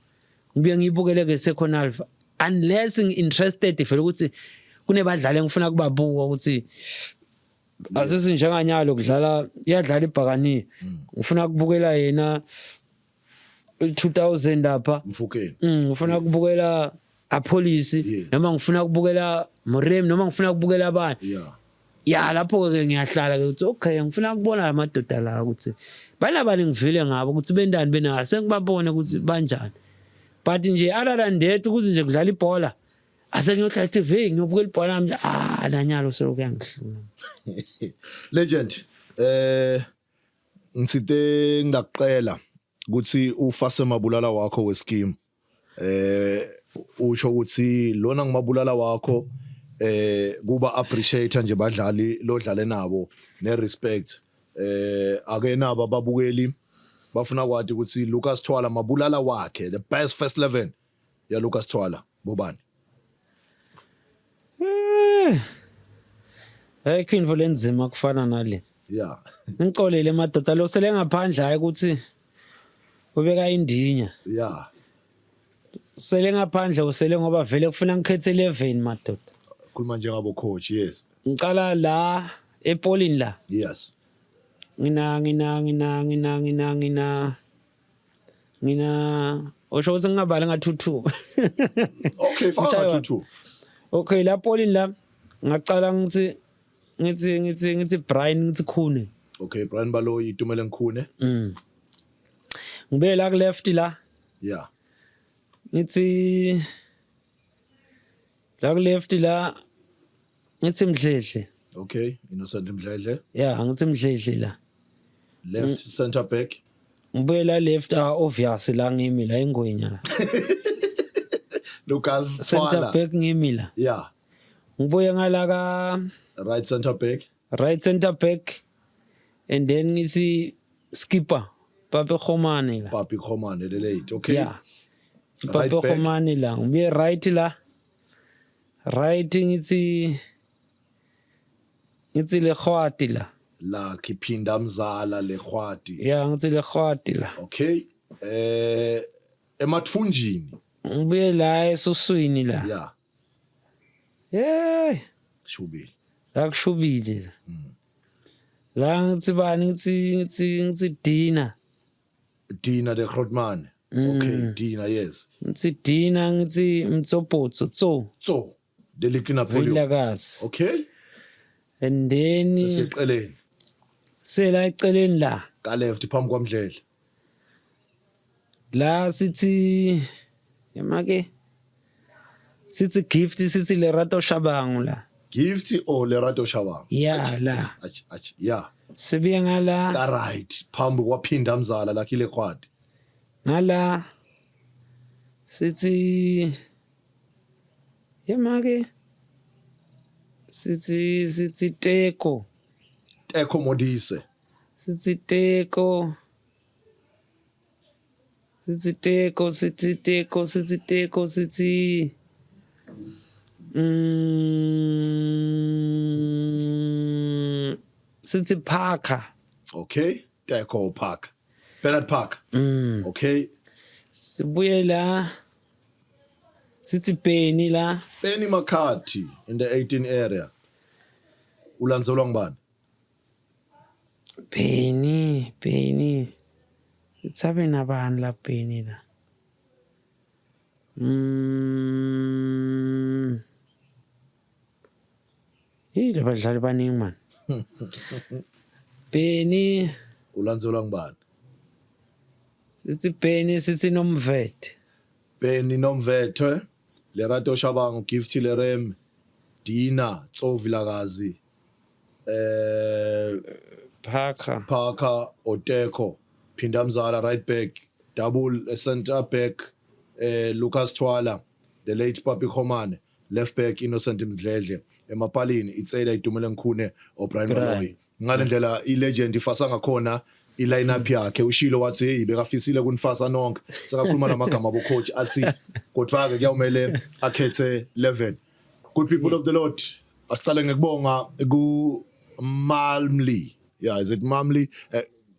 ngibuye ngiyibukele ke second half unless ngi-interested vele ukuthi kunebadlali engifuna kubabuka ukuthi asisi njenganyalo kudlala iyadlala ibhakaniya ngifuna kubukela yena 2000 lapha
Mfukeni.
Ngifuna kubukela Apolisi noma ngifuna kubukela Moremi noma ngifuna kubukela abani ya lapho ke ngiyahlala ke ukuthi okay ngifuna ukubona lamadoda la ukuthi banabani ngivile ngabo ukuthi bendani bena sengibabone ukuthi banjani but nje other than that ukuthi nje kudlala ibhola ase ngiyohlala TV ngiyobukela ibhola nami ah nanyalo selokhu yangihlula
Legend eh ngitsite ngiyakucela ukuthi ufase mabulala wakho wescheme eh usho ukuthi lona ngimabulala wakho eh kuba appreciate nje badlali lodlale nabo ne respect eh ake nabo ababukeli bafuna kwati ukuthi Lucas Thwala mabulala wakhe the best first 11 ya Lucas Thwala bobani.
Eh. Ayikho into lenzima kufana nale. Ngicolele madoda lo sele ngaphandle hayi ukuthi ubeka indinya. Sele ngaphandle usele ngoba vele kufuna ngikhethe 11 madoda.
Khuluma njengabo coach yes.
Ngicala la epolini la.
Yes.
Ngina ngina ngina ngina ngina ngina ngina osho ukuthi ngingabali nga-2-2
Okay faka nga-2-2.
Okay la polini la ngacala ngithi ngithi ngithi ngithi Brian ngithi Khune.
Okay Brian Baloyi Itumeleng Khune.
Ngibuye la ku left la. Ngithi la ku left la ngithi Mdledle.
Okay, Innocent Mdledle.
Yeah, ngithi Mdledle la.
Left center back.
Ngibuye la left, ah, obvious la ngimi la ingwenya la.
Lucas
Center
Twala.
back ngimi la.
Yeah,
Ngibuye ngala ka
right center back.
Right center back and then ngithi skipper Pape Khomane la.
Papi Khomane the late. Okay.
Yeah.
Right
Pape
back.
Khomane la. Ngibuye right la. Right ngithi Lekgwati la.
La Kipinda Mzala Lekgwati.
Yeah, ngithi Lekgwati la.
Okay. Emathunjini.
Ngibuye la esuswini la.
Yeah,
Hey,
shubile.
La kushubile la. La ngithi bani, ngithi Dina.
Dina de Grootman. Okay, Dina, yes.
Ngithi Dina, ngithi Mtsopotso tso.
So, the little Napoleon.
Vilakazi.
Okay.
And then
Sesiqeleni.
sela eceleni la.
Ka left phambi kwaMdledle.
La sithi yamake sithi Gift, sithi Lerato Shabangu la.
Gift or Lerato Shabang?
Yeah, la.
Ach, ach, yeah.
Sibuye ngala
Ka right phambi kwaPhinda Mzala la Lekgwati.
Ngala sithi yamake sithi Teko.
Teko Modise.
Sithi Teko, sithi Teko, sithi Teko, sithi Teko, sithi sithi Parker.
Okay. Teko Park. Bernard Park. Okay.
Sibuye la sithi Benny la.
Benny McCarthy in the 18 area. Ulandzelwa ngubani?
Benny, Benny sithabe nabani la Benny la? Hey, labadlali baningi man. Benny.
Ulandzelwa ngubani?
Sithi Benny, sithi Nomvethe.
Benny Nomvethe, Lerato Shabangu, Gift Lerem, Dina Tso Vilakazi,
Parker.
Parker Oteko, Phindamzala right back, double center back, Lucas Twala, the late Papi Khomane, left back Innocent Mdledle, emapalini it's either Itumeleng Khune or Brian
Brian.
Baloyi. Ngalendlela i-legend ifasa ngakhona i-line-up yakhe, ushilo wathi hey, bekafisile kunifasa nonke, sekakhuluma namagama abo coach athi kodwa ke kuyawumele akhethe 11. Good people of the Lord, asiqale ngekubonga ku Malmley. Yeah, is it Mamli?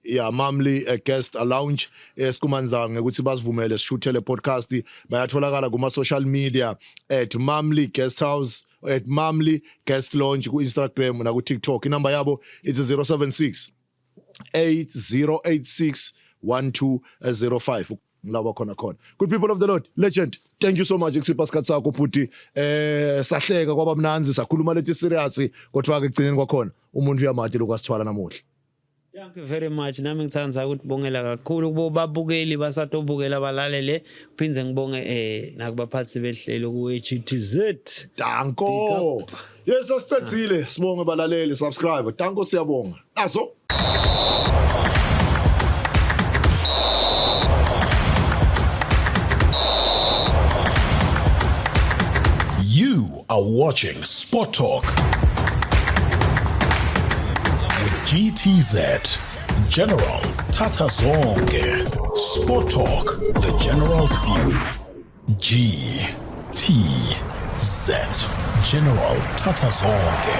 Yeah, Mamli guest lounge esikumanzange ukuthi basivumele sishuthele podcast. Bayatholakala kuma social media at Mamli Guest House, at Mamli Guest Lounge ku Instagram na ku TikTok. Inamba yabo it's 076 8086 1205 ngilaba khona khona. Good people of the Lord, legend, thank you so much kusipha isikhathi sakho bhuti. Sahleka kwaba mnanzi, sakhuluma leti serious, kodwa ke ekugcineni kwakhona umuntu uyamati lokho asithwala namuhla.
Thank you very much. Nami ngithanda ukubongela kakhulu kubo babukeli basatobukela balalele. Phindze ngibonge nakubaphathi behlelo ku HTZ.
Danko. Yes, asicedzile. Sibonge balaleli, subscribe. Danko, siyabonga. Aso.
You are watching Sport Talk with GTZ. General Tata Zonke. Sport Talk, the General's view. GTZ. General Tata Zonke.